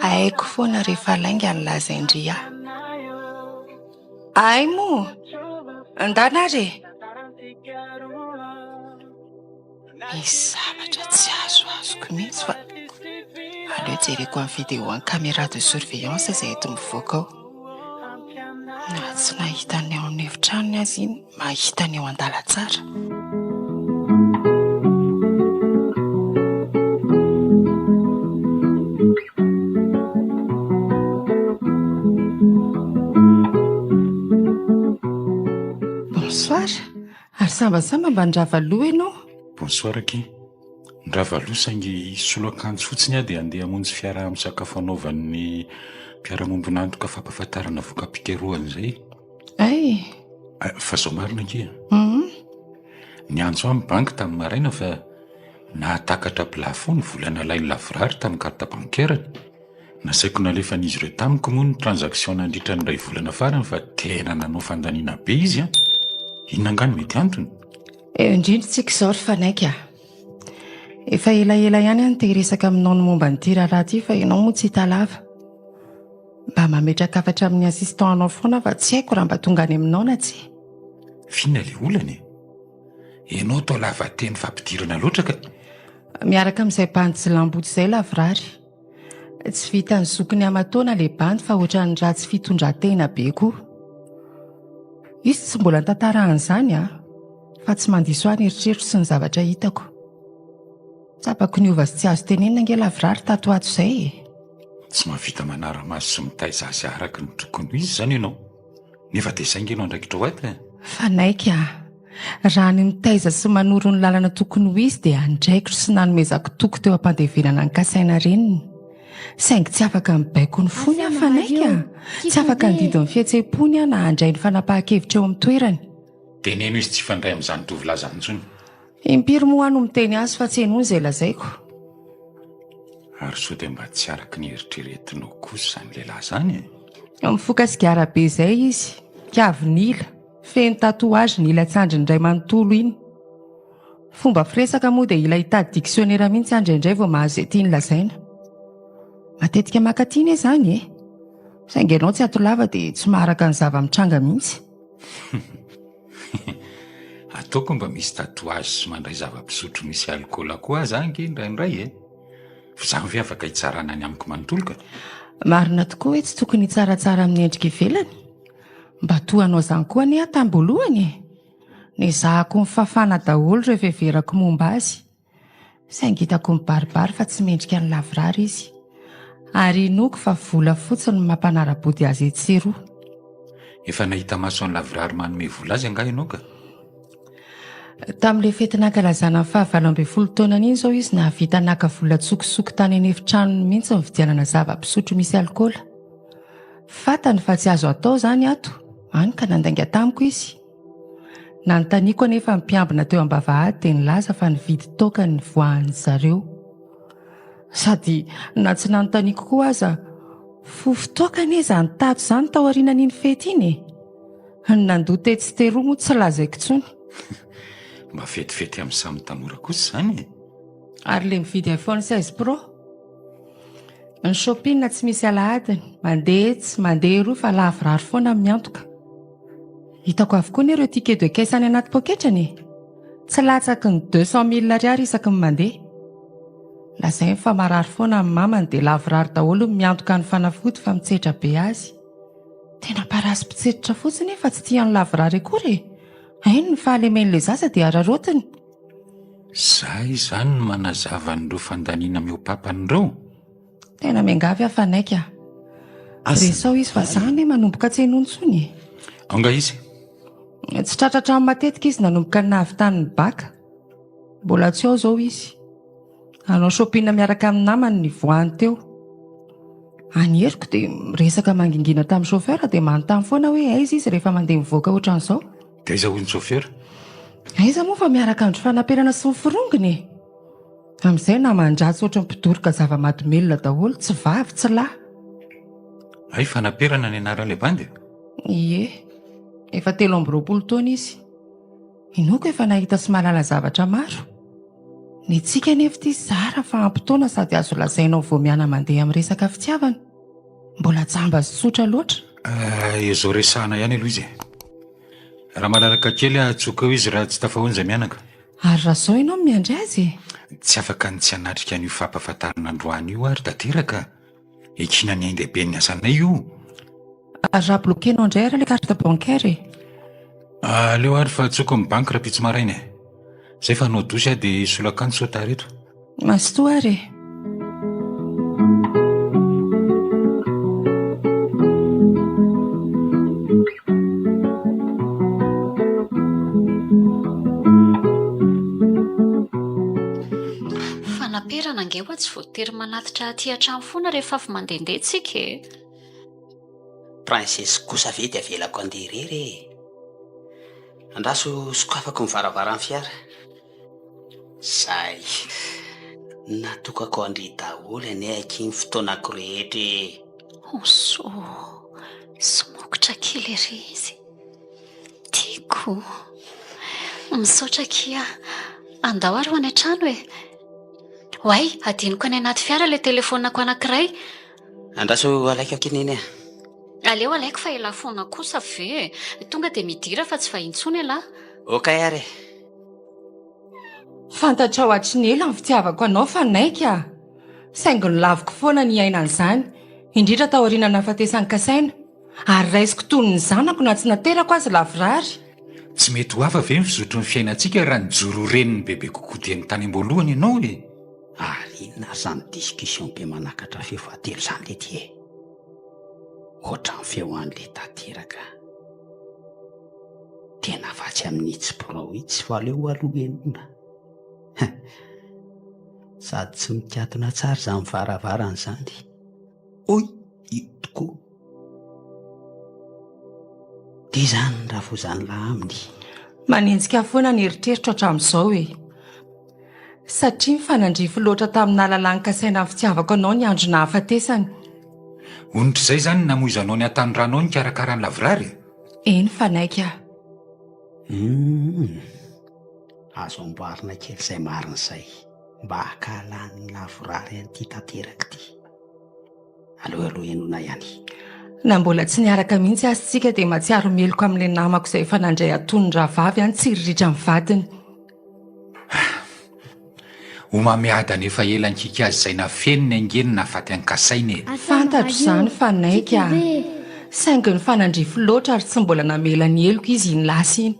Haiko foana rehefa lainga ny lazain-dry ahy. Hay moa! Ndana ary e! Misy zavatra tsy azoazoko mihitsy fa aleo jereko amin'ny vidéo an'ny caméra de surveillance izay eto mivoaka ao. Na tsy nahita ny ao amin'ny efitranony aza iny, mahita ny eo an-dalantsara. Bonsoir. Ary sambasamba mba nirava loha ianao? Bonsoir akia. Nirava loha saingy hisolo akanjo fotsiny aho dia handeha hamonjy fiaraha-misakafo anaovan'ny mpiara-mombon'antoka fampahafantarana voka-pikarohana izay. Ay! Eh, fa zao marina akia. Niantso ahy ny banky tamin'ny maraina fa nahatakatra plafond ny vola nalain'i Lavorary tamin'ny carte bancaire-ny. Nasaiko nalefan'izy ireo tamiko moa ny transaction nandritra ny iray volana farany fa tena nanao fandaniana be izy an! Inona angaha no mety antony? Eo indrindra tsika izao ry Fanaiky a! Efa elaela ihany aho no te hiresaka aminao ny momba an'ity raharaha ity fa ianao moa tsy hita lava. Mba mametraka hafatra amin'ny assistant anao foana aho fa tsy haiko raha mba tonga any aminao na tsia. F'inona ilay olana e? Ianao toa lava teny fampidirana loatra ka. Miaraka amin'izay bandy jilamboto izay lavorary. Tsy vitan'ny zokiny aman-taona ilay bandy fa ohatran'ny ratsy fitondran-tena be koa. Izy tsy mbola nitantara an'izany an, fa tsy mandiso ahy ny eritreritro sy ny zavatra hitako. Tsapako niova sy tsy azo tenenina ange lavorary tato ho ato izay e. Tsy mahavita manara-maso sy mitaiza azy araka ny tokony ho izy izany ianao. Nefa dia izay ange no andraikitrao ato e. Fanaiky aho. Raha ny mitaiza sy manoro ny lalana tokony ho izy dia andraikitro sy nanomezako toky teo am-pandevenana an'i Kasaina reniny. Saingy tsy afaka nibaiko ny fony aho Fanaiky a! Tsy afaka nididy ny fihetseham-pony aho na handray ny fanapahan-kevitra eo amin'ny toerany. Teneno izy tsy hifandray amin'izany tovolahy izany intsony. Impiry moa aho no miteny azy fa tsy henoiny izay lazaiko. Ary sao dia mba tsy araka ny eritreretinao kosa izany lehilahy izany e? Mifoka sigara be izay izy, kavin'ila, feno tatouage ny ila-tsandriny iray manontolo iny. Fomba firesaka moa dia ila hitady dictionnaire mihitsy aho indraindray vao mahazo izay tiany lazaina. Matetika mankaty anie izany e! Saingy ianao tsy ato lava dia tsy maharaka ny zava-mitranga mihitsy. Ataoko mba misy tatouage sy mandray zava-pisotro misy alikaola koa aza ange indraindray e! Fa izany ve afaka hitsarana ny amiko manontolo ka? Marina tokoa hoe tsy tokony hitsaratsara amin'ny endrika ivelany. Mba toa anao izany koa anie aho tam-boalohany e! Nezahako nifafana daholo ireo fiheverako momba azy. Saingy hitako mibaribary fa tsy mendrika ny lavorary izy. Ary inoako fa vola fotsiny no mampanara-body azy etsy sy eroa. Efa nahita maso an'i lavorary manome vola azy angaha ianao ka? Tamin'ilay fety nankalazana ny faha-18 taonany iny izao izy nahavita naka vola an-tsokosoko tany an'efitranony mihitsy nividianana zava-pisotro misy alikaola. Fantany fa tsy azo atao izany ato, hany ka nandainga tamiko izy. Nanontaniako anefa ny mpiambina teo am-bavahady dia nilaza fa nividy toaka ny nivoahan-dry zareo. Sady na tsy nanontaniako koa aza, fofon-toaka anie izany tato izany taorianan'iny fety iny e! Ny nandoa tetsy sy teroa moa tsy lazaiko intsony. Mba fetifety amin'ny samy tanora kosa izany e! Ary ilay mividy iPhone 16 Pro? Ny shopping tsy misy alahadiny, mandeha etsy, mandeha eroa fa lavorary foana ny miantoka. Hitako avokoa anie ireo ticket de caisse any anaty poketrany e! Tsy latsaky ny 200 mille ariary isaky ny mandeha. Lazainy fa marary foana ny mamany dia lavorary daholo ny miantoka ny fanafody fa mitsetra be azy. Tena parasy mpitsetritra fotsiny fa tsy tia an'i lavorary akory e! Hainy ny fahalemen'ilay zaza dia araraotiny. Zay izany no manazava an'ireo fandaniana mihoa-papana ireo? Tena miangavy aho Fanaiky a! Resaho izy fa za anie manomboka tsy henoina intsony e! Ao nga izy? Tsy tratra hatrany matetika izy nanomboka ny nahavitany ny bac. Mbola tsy ao izao izy. Hanao shopping miaraka amin'ny namany nivoahany teo. Any heriko dia miresaka mangingina tamin'ny chauffeur dia manontany foana hoe aiza izy rehefa mandeha mivoaka ohatran'izao. Dia aiza hoy ny chauffeur? Aiza moa fa miaraka andro fanaperana sy ny forongony e! Amin'izay naman-dratsy ohatran'ny mpidoroka zava-mahadomelina daholo, tsy vavy tsy lahy. Hay fanaperana ny anaran'ilay bandy e? Ie, efa 23 taona izy. Inoako efa nahita sy mahalala zavatra maro. Ny antsika anefa ity zara fa ampy taona sady azo lazaina ho vao miana-mandeha amin'ny resaka fitiavana. Mbola jamba sy tsotra loatra. Eh, izao resahana ihany aloha izy e. Raha malalaka kely aho atsoka eo izy raha tsy tafahoana izay mianaka. Ary raha izao ianao no miandry azy e? Tsy afaka ny tsy hanatrika an'io fampahafantarana androany io aho ry Tanteraka a! Ekena ny ain-dehiben'ny asanay io. Ary raha bloquer-nao indray ary ilay carte bancaire e? Aleo ary fa antsoiko amin'ny banky rahampitso maraina e! Zay fa hanao douche aho dia hisolo akanjo sao tara eto. Mazotoa ary e! Fanaperana ange hoa tsy voatery manatitra aty an-trano foana rehefa avy mandehandeha tsika e! Princesse kosa ve dia avelako handeha irery e! Andraso sokafako ny varavaran'ny fiara. Zay. Natokako an-dry daholo anie akia ny fotoanako rehetra e! Oso, somokotra kely ery izy. Tiako. Misaotra akia. Andao ary ho any an-trano e. Oay, adinoko any anaty fiara ilay telefaoniko anankiray. Andraso alaiko akia neny a. Aleo alaiko fa elah foana kosa ve e. Tonga dia midira fa tsy vahiny intsony elah. Ok ary e. Fantatrao hatry ny ela ny fitiavako anao Fanaiky a! Saingy nolaviko foana ny hiaina an'izany, indrindra taoriana nahafatesan'i Kasaina, ary raisiko toy ny zanako na tsy naterako aza lavorary. Tsy mety ho hafa ve ny fizotry ny fiainantsika raha nijoro ho reniny bebe kokoa dieny tany am-boalohany ianao e? Ary inona ary izany discussion be manakatra feo fahatelo izany lety e? Ohatran'ny feo an'le tanteraka. Tena vatsy amin'itsy birao itsy fa aleo aloha henoina. Hein. Sady tsy mikatona tsara izany varavarana izany. Oy, io tokoa. Dia izany ny rafozan'lah aminy. Manenjika foana ny eritreritro hatramin'izao e. Satria nifanandrify loatra tamin'ny nahalalany kasaina ny fitiavako anao ny andro nahafatesany. Onotr'izay izany ny namoizanao ny hatanoranao nikarakara an'i Lavorary e? Eny fa naika aho. Humm. Azo amboarina kely izay marina izay mba hankahalan'ny lavorary an'ity tanteraka ity. Aleo aloha henoina ihany. Na mbola tsy niaraka mihitsy aza isika dia mahatsiaro meloka amin'ilay namako izay efa nandray antonony rahavavy aho nitsiriritra ny vadiny. Homamiadana efa ela nikiky azy izay nafeniny ange ny nahafaty an'i Kasaina e! Fantatro izany fa naika aho. Saingy nifanandrify loatra ary tsy mbola namela ny heloko izy iny lasa iny.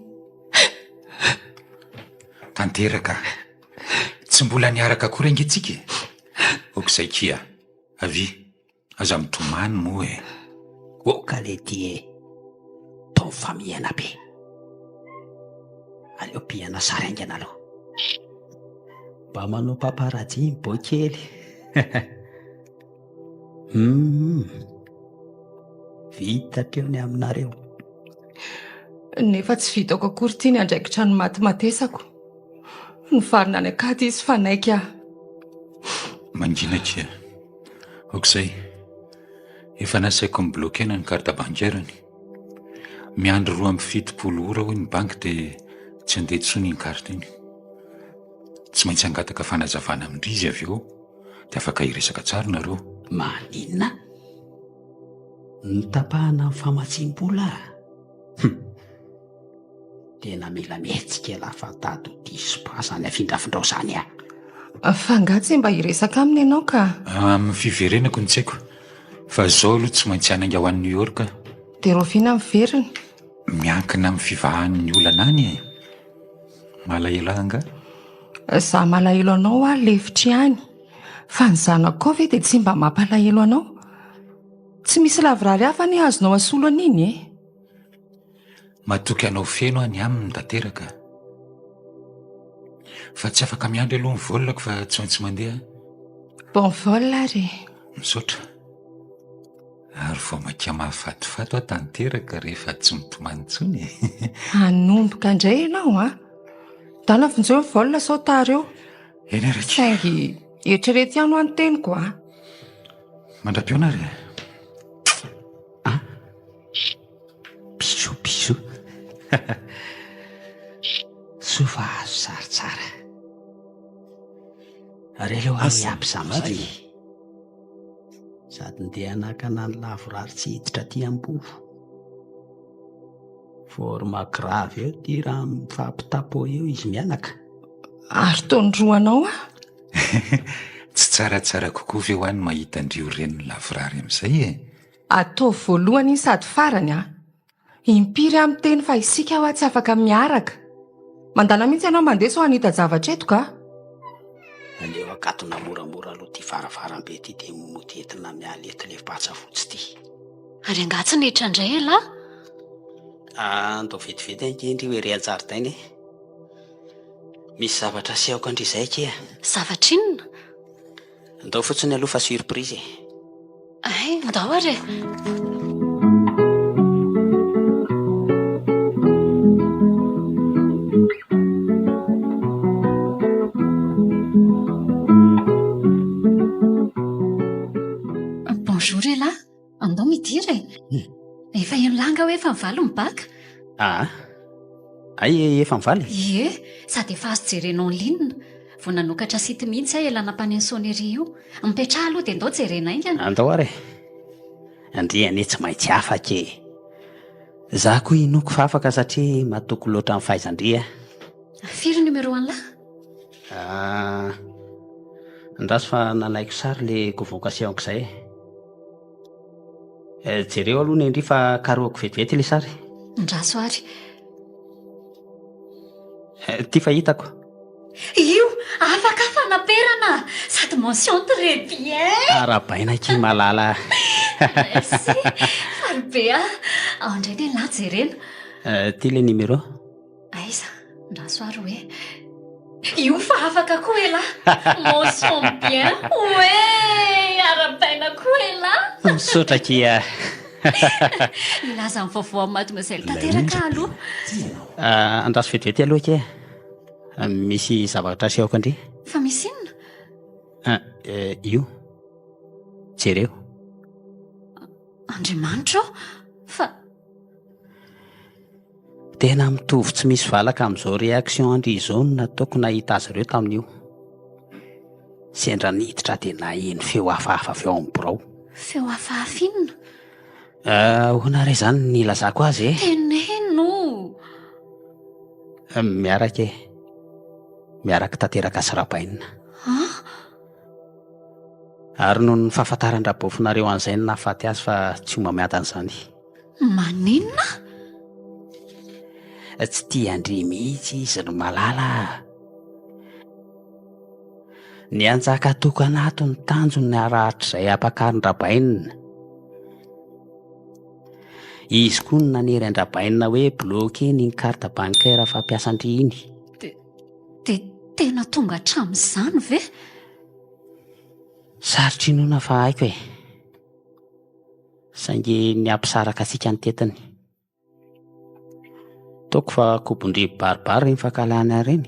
Tanteraka. Tsy mbola niaraka akory ange tsika e! Aok'izay kia. Avia. Aza mitomany moa e! Oka lety e! Tao famihana be. Aleo pihana sary haingana aloha. Mba manao paparazzi ny boy kely. Hum. Vita hatreo ny aminareo. Nefa tsy vitako akory ity ny andraikitra ny matimatesako. Nivarina any an-kady izy fa naika aho. Mangina akia. Aok'izay. Efa nasaiko ni-bloquer-na ny carte bancaire-ny. Miandry 72 ora hoy ny banky dia tsy handeha intsony iny carte iny. Tsy maintsy hangataka fanazavana amin-dry izy avy eo dia afaka hiresaka tsara nareo. Maninona? Notapahana ny famatsiam-bola? Hum. Tena mila mihetsika ialahy fa tady ho diso pas zany afindrafindrao zany a! Fa angaha tsy mba hiresaka aminy ianao ka? Amin'ny fiverenako no tsy haiko, fa izao aloha tsy maintsy hanainga ho any New York aho. Dia rahoviana miverina? Miankina amin'ny fivahan'ny olana any e! Malahelo ahy angaha? Izaho malahelo anao aho lefitry ihany, fa ny zanakao ve dia tsy mba mampalahelo anao? Tsy misy lavorary hafa anie azonao asolo an'iny e! Matoky anao feno aho ny aminy tanteraka. Fa tsy afaka miandry aloha ny vol-ko fa tsy maintsy mandeha aho. Bon vol ary e. Misaotra. Ary vao mainka mahafatifaty aho tanteraka rehefa tsy mitomany intsony e. Hanomboka indray ianao an. Ndana vonjeo ny vol sao tara eo. Eny ary akia. Saingy eritrereto ihany hoa ny teniko an. Mandra-pihaona ary e. An. Bisous bisous. Soa fa azo sary tsara. Ary aleo aho miampy za amizay. Sady ndeha hanakana ny lavorary tsy hiditra aty am-bovo. Forme grave eo ty raha mifampitapo eo izy mianaka. Ary toa norohanao aho. Tsy tsaratsara kokoa ve hoa ny mahita an-dry ho reniny lavorary amin'izay e? Ataovy voalohany iny sady farany a! Impiry aho miteny fa isika hoa tsy afaka miaraka. Mandàna mihitsy ianao mandeha sao hanita-javatra eto ka! Aleo akatona moramora aloha ity varavarambe ity dia mody entina miala eto ilay patsa fotsy ity. Ary angaha tsy niditra indray ialahy? Andao vetivety ange ndry ho ery an-jaridaina e! Misy zavatra asehoko an-dry izay akia. Zavatra inona? Andao fotsiny aloha fa surprise e. Hay, andao ary e. Bonjour elah, andao midira e. Efa henon'lah angaha hoe efa mivaly ny bac? Aa, hay efa mivaly? Ie, sady efa azo jerena en ligne. Vao nanokatra site mihitsy aho ela nampaneno sonnerie io. Mipetraha aloha dia ndao jerena haingana. Andao ary e. Ndry anie tsy maintsy afaka e. Za koa inoako fa afaka satria matoky loatra amin'ny fahaizan-dry aho. Firy numéro an'lah? Ah, andraso fa nalaiko sary le convocation-ko izay e. Eh, jereo aloha ny ndry fa karohako vetivety ilay sary. Andraso ary. Eh, ity fa hitako. Io! Afaka fanaperana! Sady mention très bien! Arahabaina akia malala a! Merci! Faly be aho. Ao indray ny an'lah jerena. Eh, ity ilay numéro. Aiza? Andraso ary hoe. Io fa afaka koa elah! Mention bien! Oe! Arahabaina koa elah! Misaotra akia. Hilaza ny vaovao amin'i Mademoiselle tanteraka aho aloha. Ah, andraso vetivety aloha akia. Misy zavatra asehoko an-dry. Fa misy inona? Ah, eh, io. Jereo. Andriamanitra ô! Fa. Tena mitovy tsy misy valaka amin'izao réaction an-dry izao no nataoko nahita azy ireo tamin'io. Sendra niditra dia naheno feo hafahafa avy ao amin'ny birao. Feo hafahafa inona? Ah, ahoana re izany ny ilazako azy e? Teneno! Miaraka e. Miaraka tanteraka sy Rabainina. An? Ary noho ny fahafantaran-dRabofinareo an'izay no nahafaty azy fa tsy homamiadana izany. Maninona? Tsy tia an-dry mihitsy izy ry Malala a! Ny hanjaka tokana ato ny tanjony rahatrizay ampakarin-dRabainina. Izy koa no nanery an-dRabainina hoe bloquer-ny iny carte bancaire fampiasan-dry iny. Dia, dia tena tonga hatramin'izany ve? Sarotra inoana fa haiko e. Saingy ny hampisaraka antsika ny tetiny. Ataoko fa kobon-drivo baribary ireny fankahalana ireny.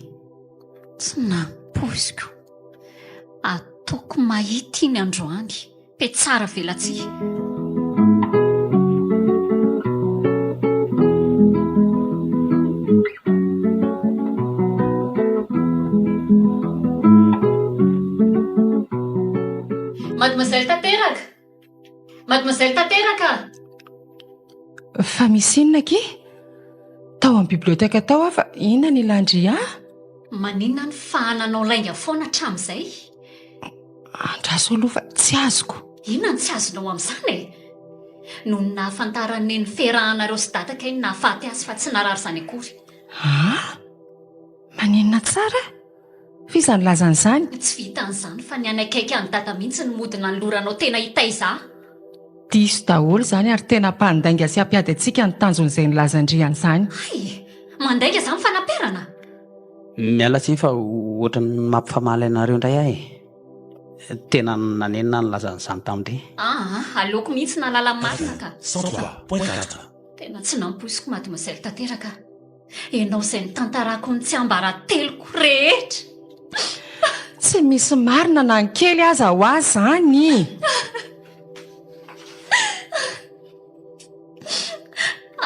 Tsy nampoiziko. Ataoko mahita iny androany. Mpitsara velatsihy. Mademoiselle Tanteraka! Mademoiselle Tanteraka! Fa misy inona akia? Tao amin'ny bibliothèque tao aho fa inona ny ilan-dry ahy? Maninona ny fahananao lainga foana hatramin'izay? Andraso aloha fa tsy azoko. Inona no tsy azonao amin'izany e? Noho ny nahafantaran'i Neny fiarahanareo sy Dada kay no nahafaty azy fa tsy narary izany akory. An? Maninona tsara? F'iza nilaza an'izany? Tsy vitan'izany fa ny hanakaiky an'i Dada mihitsy no mody nanoloranao tena hitaiza ahy. Diso daholo izany ary tena mpandainga sy hampiady antsika ny tanjon'izay nilazan-dry an'izany. Hay! Mandainga izany fanaperana? Miala tsiny fa ohatran'ny mampifamaly anareo indray aho e. Tena nanenina aho nilaza an'izany tamin-dry. Aa, aleoko mihitsy nahalala ny marina ka. 103.4. Tena tsy nampoiziko mademoiselle tanteraka. Ianao izay nitantarako ny tsiambarateloko rehetra. Tsy misy marina na ny kely aza ho ahy izany.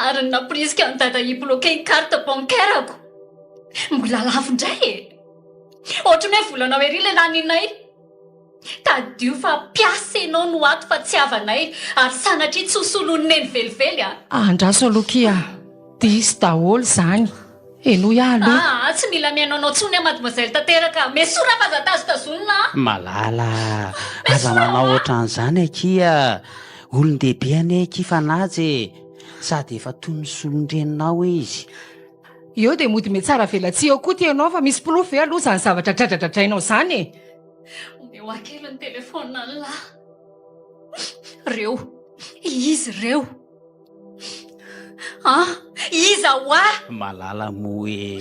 Ary ny namporisika an'i Dada hi-bloquer ny carte bancaire-ko. Mbola lafo indray e! Ohatran'ny hoe volanao ery ilay laninay. Tadidio fa mpiasa ianao no ato fa tsy havanay ary sanatria tsy ho solon'i Neny velively a! Andraso aloha kia, diso daholo izany. Henoy aho aloha. Aa, tsy mila mihaino anao tsony aho mademoiselle tanteraka. Mesora fa aza tazotazonina a! Malala a! Aza manao ohatran'izany akia! Olon-dehibe anie akia Fanaja e! Sady efa toy ny solon-dreninao izy. Eo dia mody mihatsara velatsihy eo koa ty ianao fa misy porofo ve aloha izany zavatra dradradradrainao izany e? Omeo ahy kely ny telephone an'lah. Reo. Izy reo. Ah! Iza hoa? Malala moa e!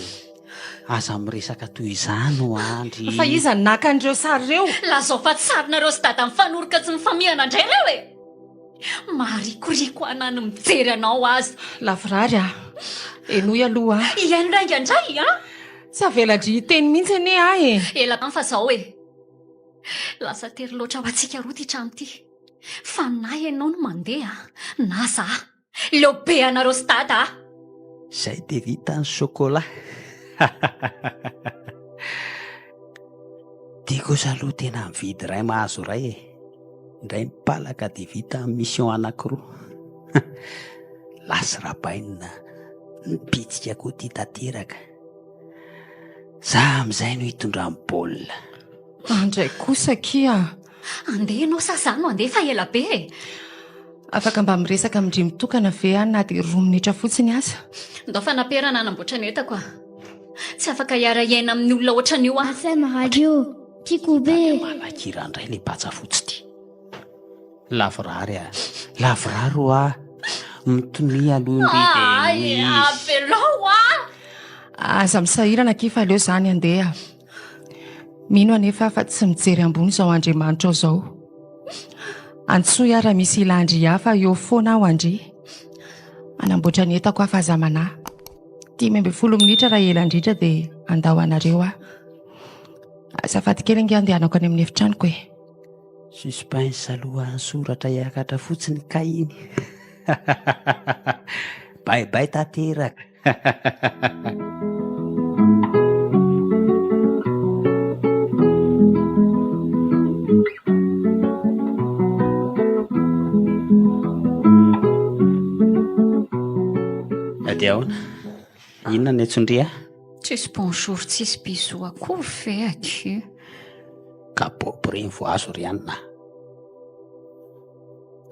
Aza miresaka toy izany hoa ndry. Fa iza no naka an'ireo sary ireo? Lazao fa tsy sarinareo sy dada mifanoroka tsy mifamihana indray ireo e! Maharikoriko ana ny mijery anao aza. Lavorary a! Henoy aloha a! Hihaino lainga indray an! Tsy avela-dry hiteny mihitsy anie aho e! Ela an fa zao e! Lasa tery loatra ho antsika roa ity trano ity. Fa na ianao no mandeha na za. Leo be anareo sy dada a! Zay dia vita ny chocolat. Ty kosa aloha tena mividy iray mahazo iray e. Indray mipalaka dia vita ny mission anankiroa. Lasy rabainina, nipitsika koa ty tanteraka. Za amin'izay no hitondra ny baolina. Andray kosa akia. Andeha ianao sa za no andeha fa ela be e! Afaka mba miresaka amin-dry mitokana ve aho na dia roa minitra fotsiny aza? Ndao fanaperana hanamboatra ny entako aho. Tsy afaka hiara-hiaina amin'ny olona ohatran'io aho. FM radio, tiako be. Malakira indray le patsa fotsy ty. Lavorary a! Lavorary hoa! Mitonia aloha ndry dia Ay, hoy izy. avelao aho! Aza misahirana akia fa aleo za ny handeha. Mino anefa aho fa tsy mijery ambony izao Andriamanitrao izao. Antsoy aho raha misy ilàn-dry ahy fa eo foana aho Andry. Hanamboatra ny entako aho fa aza manahy. 15 minitra raha ela indrindra dia handao anareo aho. Azafady kely ange andehanako any amin'ny efitranoko e. Suspense aloha ny soratra hiakatra fotsiny kay iny. Bye bye tanteraka. Dia ahoana? Inona ny antsondria? Tsisy bonjour tsisy bisous akory ve akia? Kapoby ireny vao azo ry anona.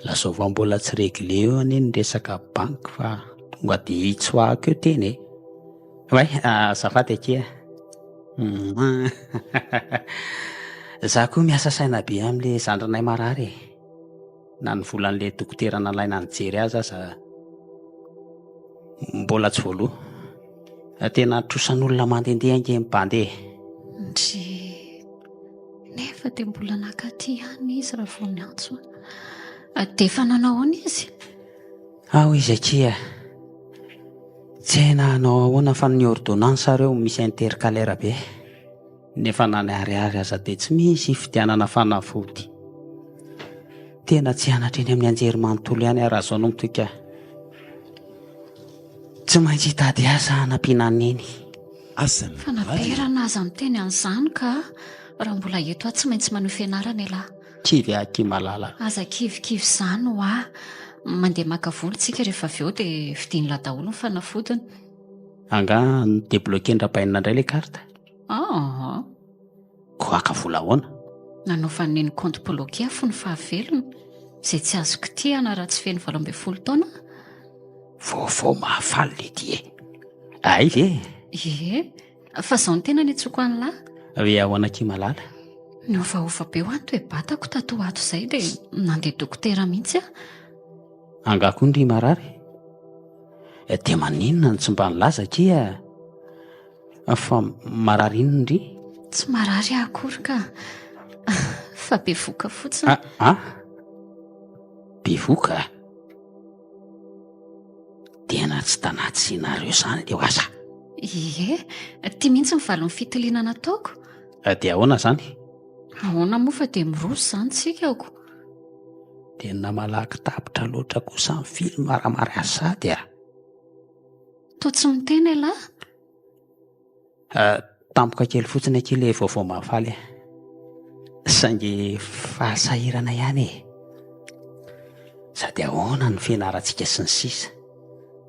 Lazao fa mbola tsy réglé eo anie ny resaka banky fa tonga dia hitsoahako eo tena e. Oay, azafady akia. Za koa miasa saina be amin'ilay zandrinay marary e. Na ny volan'ilay dokotera nalaina nijery azy aza mbola tsy voaloa. Tena trosan'olona mandehandeha ange ny bandy e. Ndry. Nefa dia mbola nankaty ihany izy raha vao niantso ahy. Dia efa nanao ahoana izy? Ao izy akia. Tsy hay na hanao ahoana fa ny ordonnance reo misy intercalaire be. Nefa na ny ariary aza dia tsy misy hividianana fanafody. Tena tsy hianatra eny amin'ny anjerimanontolo ihany aho raha izao no mitohy ka. Tsy maintsy hitady asa hanampiana an'i Neny. Asa ny Fanaperana aza miteny an'izany ka. Raha mbola eto aho tsy maintsy manohy fianarana ialahy. Kivy aho akia malala. Aza kivikivy izany hoa. Mandeha maka vola tsika rehefa avy eo dia vidian'lah daholo ny fanafodiny. Angaha ni-debloquer-ndrabainina indray ilay carte? Aa. Koa haka vola ahoana? Nanaovan'i Neny compte bloqué aho fony fahavelony, izay tsy azo kitihana raha tsy feno 18 taona aho. Vaovao mahafaly letia e! Hay ve? Ie, fa izao no tena niantsoako an'lah. Hoe ahoana akia malala? Niovaova be hoa ny toe-batako tato ho ato izay dia nandeha dokotera mihitsy aho. Angaha koa ndry marary? Dia maninona no tsy mba nilaza akia? Fa marary inona ndry? Tsy marary aho akory ka. Fa bevoka fotsiny. Ah, ah. Bevoka? Tena tsy tanaty scénario izany leo aza. Ie, ty mihitsy ny valin'ny fitiliana nataoko. Eh, dia ahoana izany? Ahoana moa fa dia miroso izany tsika ko. Tena malaky tapitra loatra kosa ny film raha mariazy sady ah. Toa tsy miteny ialahy? Eh, tampoka kely fotsiny akia ilay vaovao mahafaly eh. Saingy fahasahirana ihany e. Sady ahoana ny fianarantsika sy ny sisa.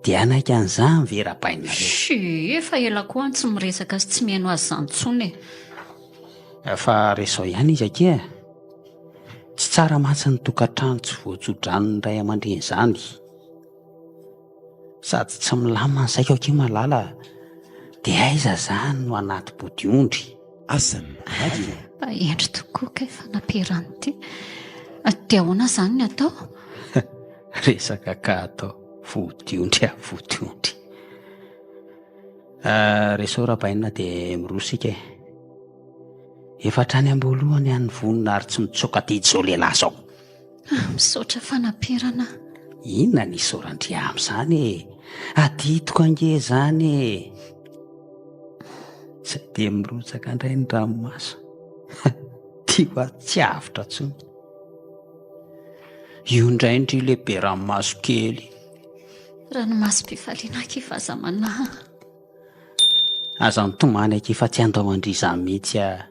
Dia hanaiky an'izany ve Rabainareo? Shii, efa ela koa aho tsy miresaka sy tsy mihaino azy izany intsony e. Fa resao ihany izy akia e. Tsy tsara mantsy ny tokantrano tsy voatso-dranon'ny ray aman-dreny izany. Sady tsy milamina ny saiko akia malala a. Dia aiza izany no anaty bodiondry? Asam Radio. Mba hendry tokoa kay fanaperana ity. Dia ahoana izany ny atao? Resaka ka atao vodiondry ah vodiondry. Ah, Resao Rabainina dia miroso isika e. Efa hatrany am-boalohany aho nivonona ary tsy mitsoaka aty izao lehilahy izao. Ah, misaotra fanaperana. Inona ny isaoran-dry amin'izany e? Adidiko ange izany e. Tsy dia mirotsaka indray ny ranomaso. Tiako aho tsy avotra intsony. Io indray ndry le be ranomaso kely. Ranomasom-pifaliana aky fa aza manahy. Aza mitomany aky fa tsy handao an-dry izaho mihitsy aho.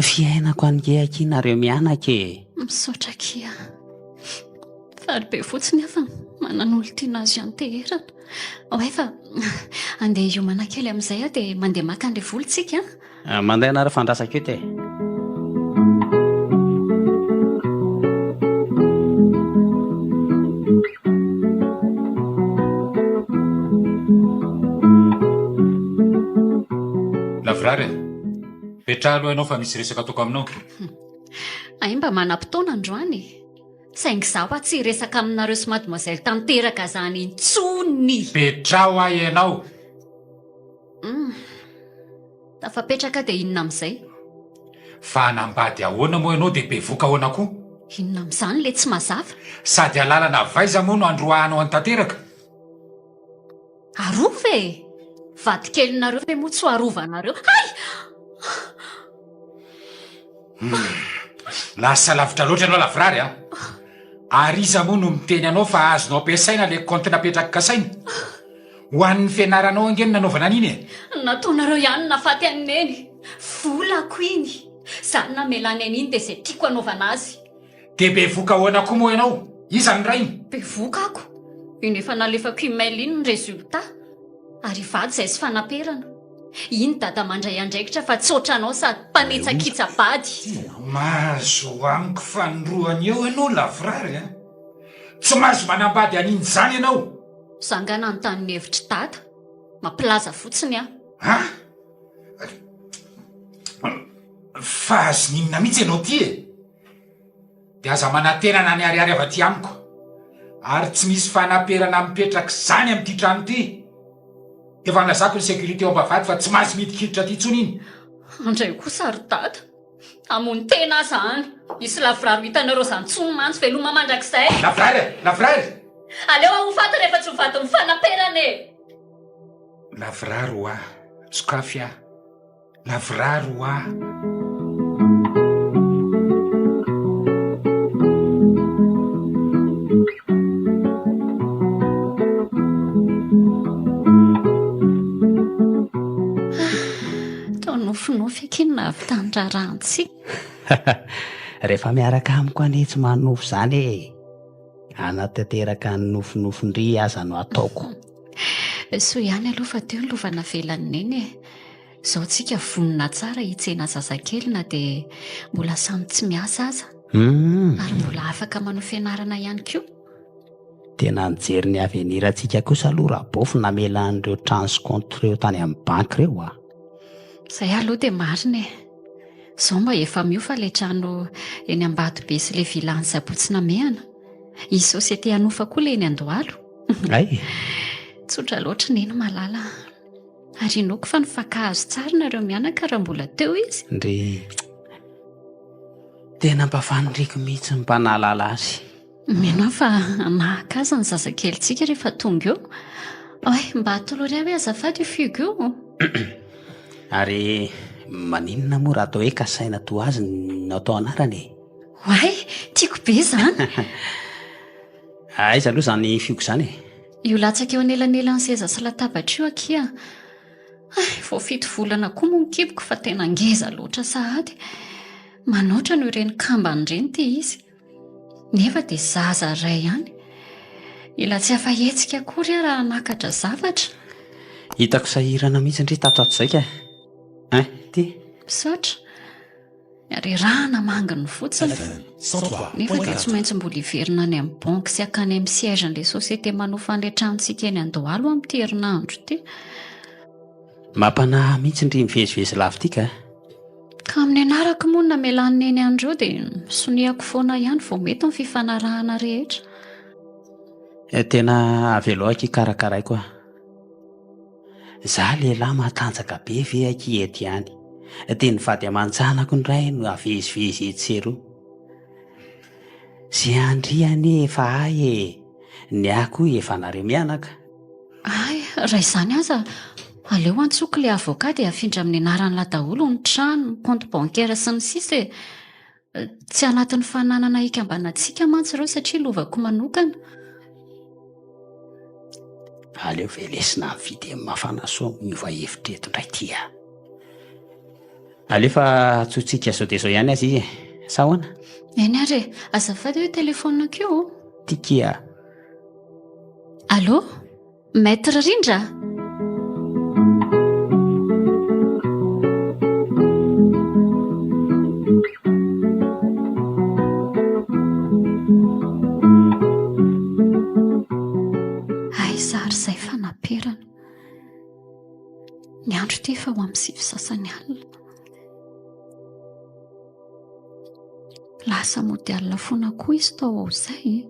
Fiainako ange aky nareo mianaka e. Misaotra aky a. Faly be fotsiny aho fa manana olon-tiana azo ianteherana. Oay fa andeha hiomana kely amin'izay aho dia mandeha maka an'ilay vola tsika a. Ah, mandeha anareo fandrasako eto e. Lavorary e. Petraha aloha ianao fa misy resaka ataoko aminao. Ay mba manam-potoana androany e. Saingy izaho hoa tsy hiresaka aminareo sy mademoiselle tanteraka izany intsony. Petraho hoa ianao. Hum. Tafapetraka dia inona amin'izay? Fa hanambady ahoana moa ianao dia bevoka ahoana koa? Inona amin'izany ilay tsy mazava? Sady alalana avy aiza moa no androahanao an'i Tanteraka? Arova e! Vadikelinareo ve moa tsy ho arovanareo? Hay! Hum. Lasa lavitra loatra ianao lavorary a! Ary iza moa no miteny anao fa azonao ampiasaina ilay kaonty napetrak'i Kasaina? Ho an'ny fianaranao ange no nanaovana an'iny e! Nataonareo ihany no nahafaty an'i Neny. Volako iny. Za no namelany an'iny dia izay tiako hanaovana azy. Dia bevoka ahoana koa moa ianao? Iza no rainy? Bevoka ako. Iny efa nalefako email iny ny résultat. Ary hivady izay sy fanaperana. Iny dada mandray andraikitra fa tsy ohatranao sady mpanitsakitsa-bady. Mahazo amiko fanindroany eo ianao lavorary a! Tsy mahazo manambady an'iny izany ianao! Za nga nanontany ny hevitr'i dada? Mampilaza fotsiny aho. An! Fa azon'inona mihitsy ianao ity e? Dia aza manantena na ny ariary avy aty amiko. Ary tsy misy fanaperana mipetraka izany amin'ity trano ity. Efa nilazako ny sécurité ao am-bavahady fa tsy mahazo midikiditra aty intsony iny. Andray kosa ry dada. Hamono tena aza any. Hisy lavorary ho hitanareo izany intsony mantsy. Veloma mandrakizay. Lavorary e! Lavorary! Aleo aho ho faty rehefa tsy ho vadin'ny fanaperana e! Lavorary hoa, sokafy aho. Lavorary hoa. Toa nofinofy akia ny nahavitany raharahantsika. Rehefa miaraka amiko anie tsy manonofy izany e. Hanatanteraka ny nofinofin-dry aza no ataoko. Soa ihany aloha fa teo ny lova navelan'i Neny e. Izao tsika vonona tsara hitsena zazakely na dia mbola samy tsy miasa aza. Ary mbola afaka manao fianarana ihany koa. Tena nijery ny avenir-ntsika kosa aloha Rabofy namela an'ireo trano sy compte ireo tany amin'ny banky ireo a. Izay aloha dia marina e. Izao mba efa mihofa ilay trano eny Ambatobe sy ilay villa any Sabotsy Namehana. Hisy société hanofa koa ilay eny Andohalo. Hay. Tsotra loatra Neny malala a. Ary inoako fa nifankahazo tsara nareo mianaka raha mbola teo izy. Ndry. Tena mba faniriako mihitsy ny mba nahalala azy. Mino aho fa hanahaka azy ny zazakelintsika rehefa tonga eo. Oay, mba atolory ahy hoe azafady io fihogo io. Ary maninona moa raha atao hoe kasaina toa azy no atao anarana e? Oay, tiako be izany. Aiza aloha izany fihogo izany e? Io latsaka eo anelanelan'ny seza sy latabatra io akia. Hay, vao fito volana koa moa ny kiboko fa tena ngeza loatra sahady. Manaotra noho ireny kambana ireny ity izy. Nefa dia zaza iray ihany. Mila tsy afa-hetsika akory aho raha hanakatra zavatra. Hitako sahirana mihitsy ndry tato ato izay ka. Hein, ty. Misaotra. Rerahana manginy fotsiny. Nefa dia tsy maintsy mbola hiverina any amin'ny banky sy hakany amin'ny siège an'ilay société manofa an'ilay tranontsika eny Andohalo amin'ity herinandro ity. Mampanahy mihitsy ndry mivezivezy lavo ity ka. Ka amin'ny anarako moa no namelan'i Neny an'ireo dia soniako foana ihany vao mety ny fifanarahana rehetra. Eh, tena avelao aky karakaraiko ah. Za lehilahy matanjaka be ve aky eto ihany. Dia ny vady aman-janako indray no avezivezy etsy sy eroa. Ze an-dry anie efa ahy e. Ny ahy koa efa anareo mianaka. Hay, raha izany aza, aleo antsoiko ilay avocat dia afindra amin'ny anaran'lah daholo ny trano, ny compte bancaire sy ny sisa e. Tsy anatin'ny fananana hikambanantsika mantsy ireo satria lovako manokana. Aleo velesina amin'ny fiteny mafana soa miova hevitra eto indray ity a. Aleo fa antsointsika zao dia zao ihany aza izy e. Sa ahoana? Eny ary e, azafady hoe telefaonina ko. Tiky a. Allô? Maître Rindra? Aiza ary izay fanaperana? Ny andro ity efa ho amin'ny sivy sasany alina. Lasa mody alina foana koa izy tao ao izay e.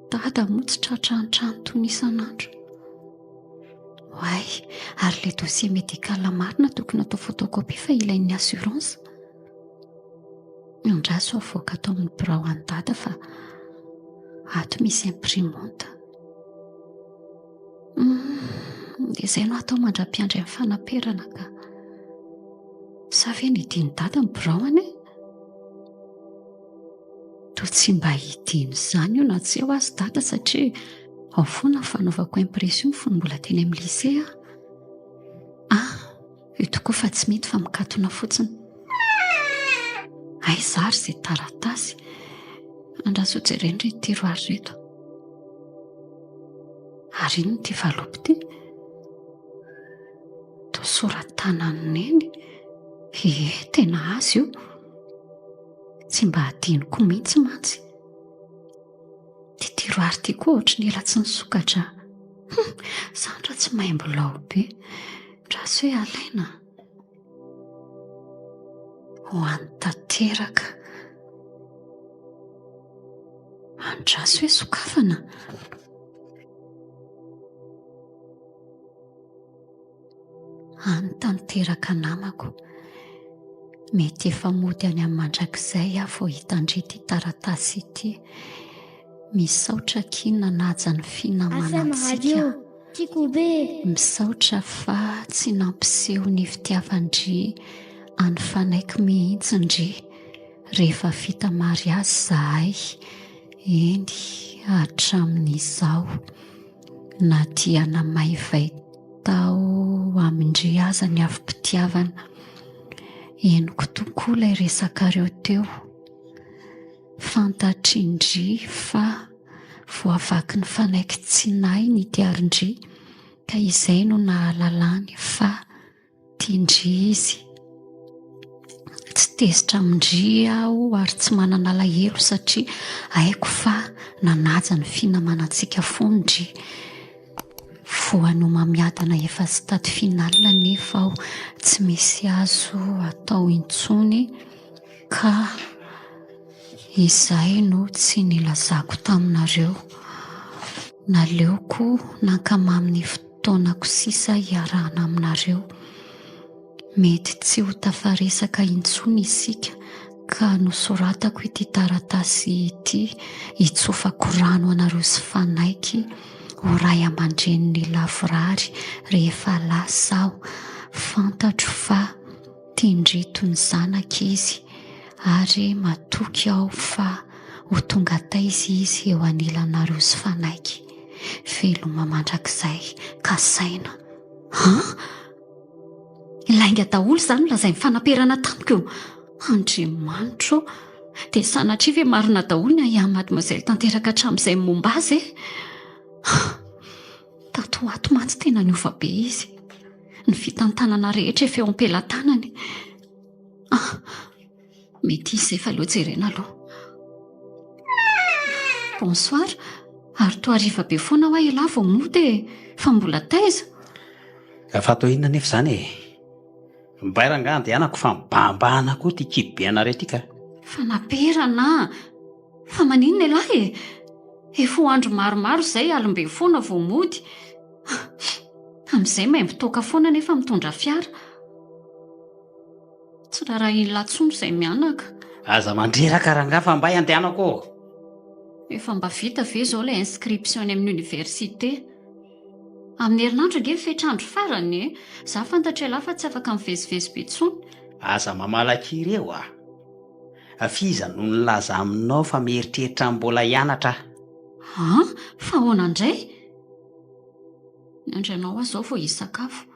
Dada moa tsy tratra an-trano toy ny isan'andro. Oay, ary ilay dossier médical marina tokony atao photocopie fa ilain'ny assurance. Andraso avoaka ato amin'ny birao an'i Dada fa ato misy imprimante. Hmm, dia izay no atao mandra-piandry amin'ny fanaperana ka. Sa ve nidin'i Dada ny biraony e? Toa tsy mba hidino izany io na tsy eo aza dada satria ao foana ny fanaovako impression fony mbola teny amin'ny lycée aho. Ah, io tokoa fa tsy mety fa mikatona fotsiny. Aiza ary izay taratasy? Andraso jerena ireto tiroir ireto. Ary inona ity valopy ity? Toa sora-tanan'i Neny. Ie, tena azy io. Tsy mba hadinoko mihitsy mantsy. Ity tiroir ity koa ohatry ny ela tsy nisokatra. Hum, zany raha tsy maimbo lao be. Ndraso hoe alaina. Ho an'ny tanteraka. Andraso hoe sokafana. Any tanteraka namako. Mety efa mody any amin'ny mandrakizay aho vao hitandre ity taratasy ity. Misaotra akia nanaja ny finamanantsika. Misaotra fa tsy nampiseho ny fitiavan-dry an'i Fanaiky mihitsy ndry rehefa vita mariazy zahay, eny hatramin'izao. Na dia namaivay tao amin-dry aza ny afom-pitiavana. Henoko tokoa ilay resakareo teo. Fantatr'indry fa voavaky ny fanaiky tsy nahy ny diarin-dry ka izay no nahalalany fa Tian-dry izy. Tsy tezitra amin-dry aho ary tsy manana alahelo satria haiko fa nanaja ny finamanantsika foana ndry. Voan'ny homamiadana efa stade final anefa aho, tsy misy azo atao intsony ka izay no tsy nilazako taminareo. Naleoko nankamamy ny fotoanako sisa hiarahana aminareo. Mety tsy ho tafaresaka intsony isika ka nosoratako ity taratasy ity hitsofako rano anareo sy Fanaiky ho ray aman-drenin'ny lavorary rehefa lasa aho. Fantatro fa tian-dry toy ny zanaka izy ary matoky aho fa ho tonga taiza izy eo anilanareo sy Fanaiky. Veloma mandrakizay kasaina. An! Lainga daholo izany no lazain'ny fanaperana tamiko! Andriamanitro ô! Dia sanatria ve marina daholo ny ahiahin'i Mademoiselle tanteraka hatramin'izay ny momba azy e? Tato ho ato mantsy tena niova be izy. Ny fitantanana rehetra efa eo am-pelatanany. Ah, mety izy izay fa aleo jerena aloha. Bonsoir, ary toa hariva be foana hoa ialahy vao mody e! Fa mbola taiza? Fa atao inona anefa izany e? Mbay rangaha andehanako fa mibahambahana koa ity kibo be anareo ity ka. Fanaperana a! Fa maninona ialahy e? Efa ho andro maromaro izay alim-be foana vao mody. Amin'izay maimbo toaka foana nefa mitondra fiara. Tsy rarahin'lah tsony izay mianaka. Aza mandreraka rangaha fa mbay andehanako ô! Efa mba vita ve izao ilay inscription any amin'ny université? Amin'ny herinandro ange ny fetr'andro farany e! Za fantatr'ialahy fa tsy afaka mivezivezy be intsony. Aza mamalakiry eo a! F'iza no nilaza aminao fa mieritreritra ny mbola hianatra aho? An! Fa ahoana indray? Miandry anao aho izao vao hisakafo.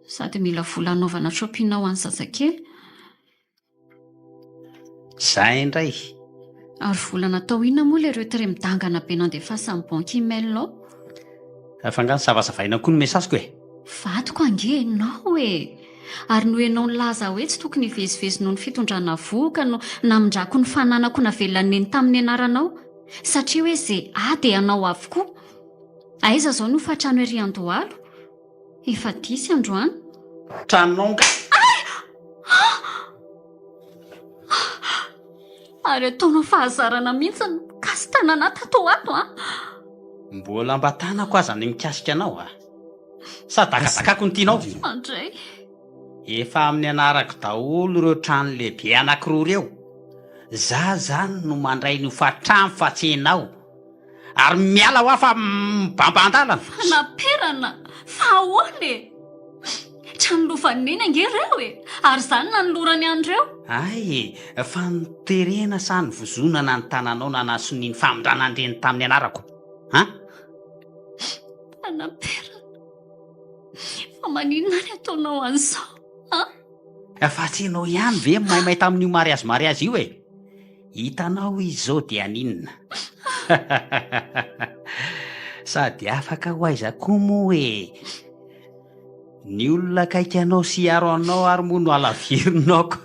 Sady mila vola hanaovana shopping ho an'ny zazakely. Zay indray. Ary vola natao inona moa ilay retrait midangana be nandefasan'ny banque email ao? Fa angaha nisavasavaina koa ny message-ko e? Vadiko ange ianao e! Ary noho ianao nilaza hoe tsy tokony hivezivezy noho ny fitondrana vohoka no namindrako ny fananako navelan'i Neny tamin'ny anaranao, satria hoe ze ahy dia anao avokoa. Aiza izao ny hofantrano ery Andohalo? Efa disy androany. Tranonao nga. Ay! Ary ataonao fahazarana mihitsy ny mikasi-tanana tato ho ato an! Mbola mba tanako aza ny mikasika anao a! Sa dakadakako ny tianao? Andray. Efa amin'ny anarako daholo ireo trano lehibe anankiroa ireo. Za zany no mandray ny hofantrano fa tsy ianao. Ary miala hoa fa mibamban-dalana. Fanaperana? Fa ahoana e? Trano lovan'i Neny ange ireo e! Ary izaho no nanolorany an'ireo. Hay e! Fa noterena sa novozonana ny tananao nanasonia ny famindrana an'ireny tamin'ny anarako? An? Fanaperana? Fa maninona ary ataonao an'izao? An? Fa tsy ianao ihany ve maimay tamin'io mariazy mariazy io e? Hitanao izy izao dia haninona? Sady afaka ho aiza koa moa e! Ny olona akaiky anao sy hiaro anao ary moa no halavirinao ko!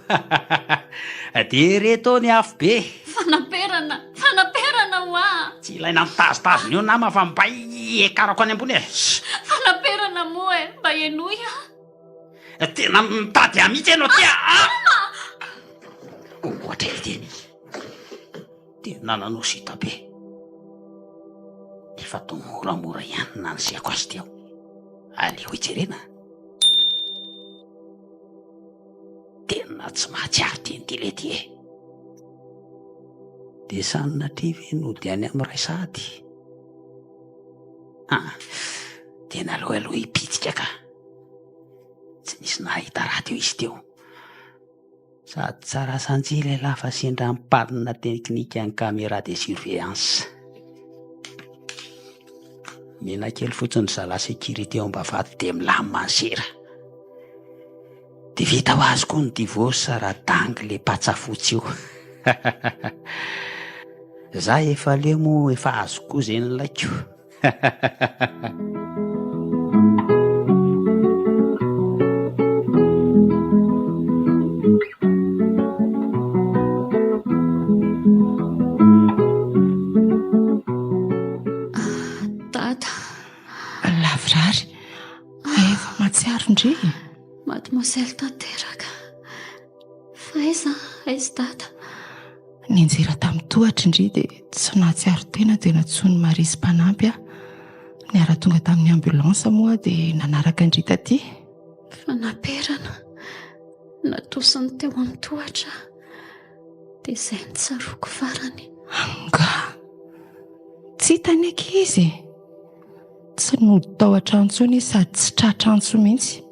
Dia ireto ao ny afobe! Fanaperana! Fanaperana hoa! Tsy ilaina mitazotazona eo nama fa mbay ekarako any ambony e! Fanaperana moa e! Mba henoy aho! Tena mitady ahy mihitsy ianao ty a! Ohatra ity teny. Tena nanao sita be. Efa toa moramora ihany ny nanosehako azy teo. Aleo hijerena. Tena tsy mahatsiaro teny ity lety e. Dia sanatria ve nody any amin'ny ray sahady? Ah, tena aleo aloha hipitsika ka. Tsy nisy nahita raha teo izy teo. Sady tsara sanjy ilay lahy fa sendra ny teknika ny caméra de surveillance. Mena kely fotsiny ry zalahy sécurité ao ambavahady dia milamina ny sera. Dia vita ho azy koa ny divorce raha dangy le patsa fotsy io. Za efa leo moa efa azoko koa izay nilaiko. Dada. Lavorary. Efa mahatsiaro ndry. Mademoiselle tanteraka. Fa aiza, aiza dada? Nianjera tamin'ny tohatra ndry dia tsy nahatsiaro tena dia nantsoin'i Marie sy mpanampy aho. Niara-tonga tamin'ny ambulance moa aho dia nanaraka an-dry taty. Fanaperana. Natosiny teo amin'ny tohatra aho. Dia izay no tsaroako farany. Angaha? Tsy hitany ankizy e! Tsy nody tao an-trano intsony izy sady tsy tratra antso mihitsy.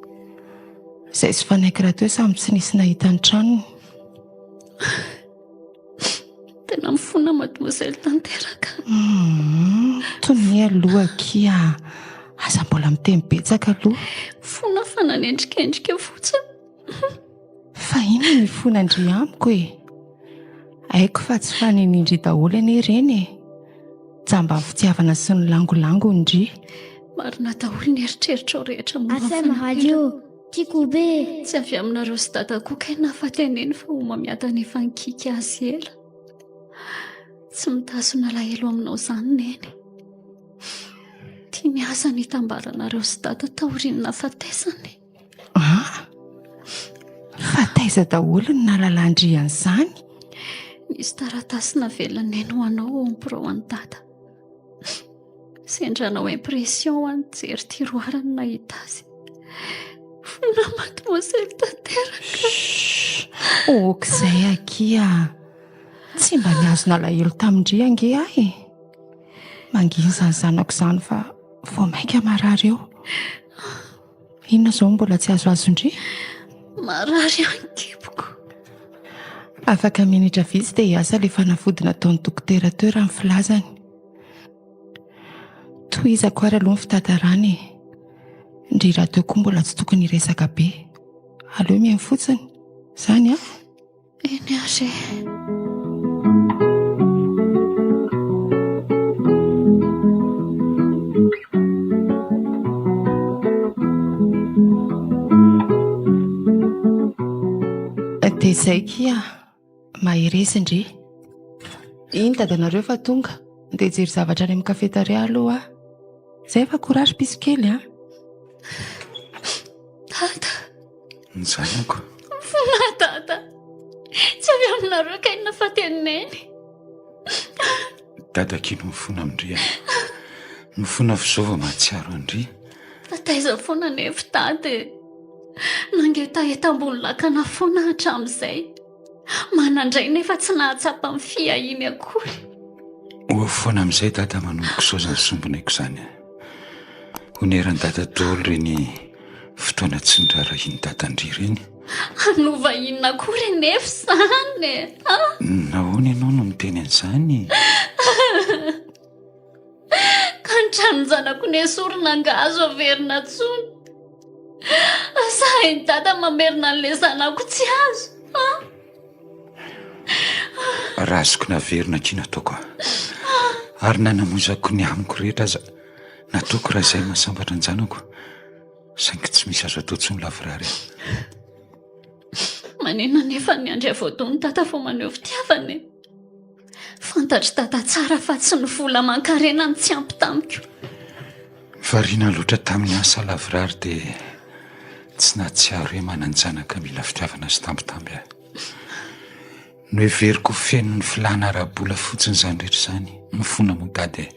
Izay sy Fanaiky rahateo samy tsy nisy nahita ny tranony. Tena mifona mademoiselle tanteraka. Hum, tonia aloha akia. Aza mbola miteny betsaka aloha. Mifona fa nanendrikendrika fotsiny. Fa inona ny ifonandry amiko e? Haiko fa tsy fanenindry daholo anie ireny e. Jamban'ny fitiavana sy ny langolangony ndry. Marina daholo ny eritreritrao rehetra momba ny AFM Radio, tiako be. Tsy avy aminareo sy dada koa kay nahafaty an'i Neny fa homamiadana efa nikiky azy ela. Tsy mitazona alahelo aminao izany Neny. Tiany asa ny hitambaranareo sy dada taorian'ny nahafatesany. Ah! Fa taiza daholo ny nahalalan-dry an'izany? Nisy taratasy navelan'i Neny ho anao ao amin'ny birao an'i dada. Sendra hanao impression aho nijery tiroir no nahita azy. Fona mademoiselle tanteraka. Chut! Ok'izay akia. Tsy mba nihazona alahelo tamin-dry ange aho e. Mangina izany zanako izany fa vao mainka marary eo. Inona izao no mbola tsy azoazon-dry? Marary ahy ny kiboko. Afaka minitra vitsy dia hiasa ilay fanafody nataon'ny dokotera teo raha ny filazany. Tohizako ary aloha ny fitantarana e. Ndry rahateo koa mbola tsy tokony hiresaka be. Aleo mihaino fotsiny. Izany an? Eny ary e. Dia izay kia. Mahereza ndry. Iny dadanareo fa tonga. Dia hijery zavatra any amin'ny cafétéria aloha aho. Zay fa courage piso kely a. Dada. Ny zanako. Mifona dada. Tsy avy aminareo kay ny nahafaty an'i Neny. Dada akia no mifona amin-dry a. Mifona f'izao vao mahatsiaro an-dry. Fa taiza foana anefa dada e. Nangetaheta ambony lakana foana hatramin'izay. Manan-dray nefa tsy nahatsapa ny fiahiany akory. Ho avy foana amin'izay dada manomboka izao izany sombinaiko izany. Honeran'i dada daholo ireny fotoana tsy niraharahian'i dada an-dry ireny. Hanova inona akory anefa izany e? Nahoana ianao no miteny an'izany? Ka ny tranon-janako nesorina angaha azo averina intsony? Sa hain'i Dada mamerina an'ilay zanako tsy azo? An? Raha azoko naverina akia nataoko a. Ary na namoizako ny amiko rehetra aza nataoko raha izay mahasambatra an-janako. Saingy tsy misy azo atao intsony lavorary a. Maninona anefa ny andry voadon'i Dada vao maneho fitiavana e? Fantatr'i Dada tsara fa tsy ny vola aman-karena no tsy ampy tamiko. Variana loatra tamin'ny asa lavorary dia tsy nahatsiaro hoe manan-janaka mila fitiavana sy tambitamby aho. Noheveriko ho feno ny filàna ara-bola fotsiny izany rehetra izany. Mifona moa Dada e.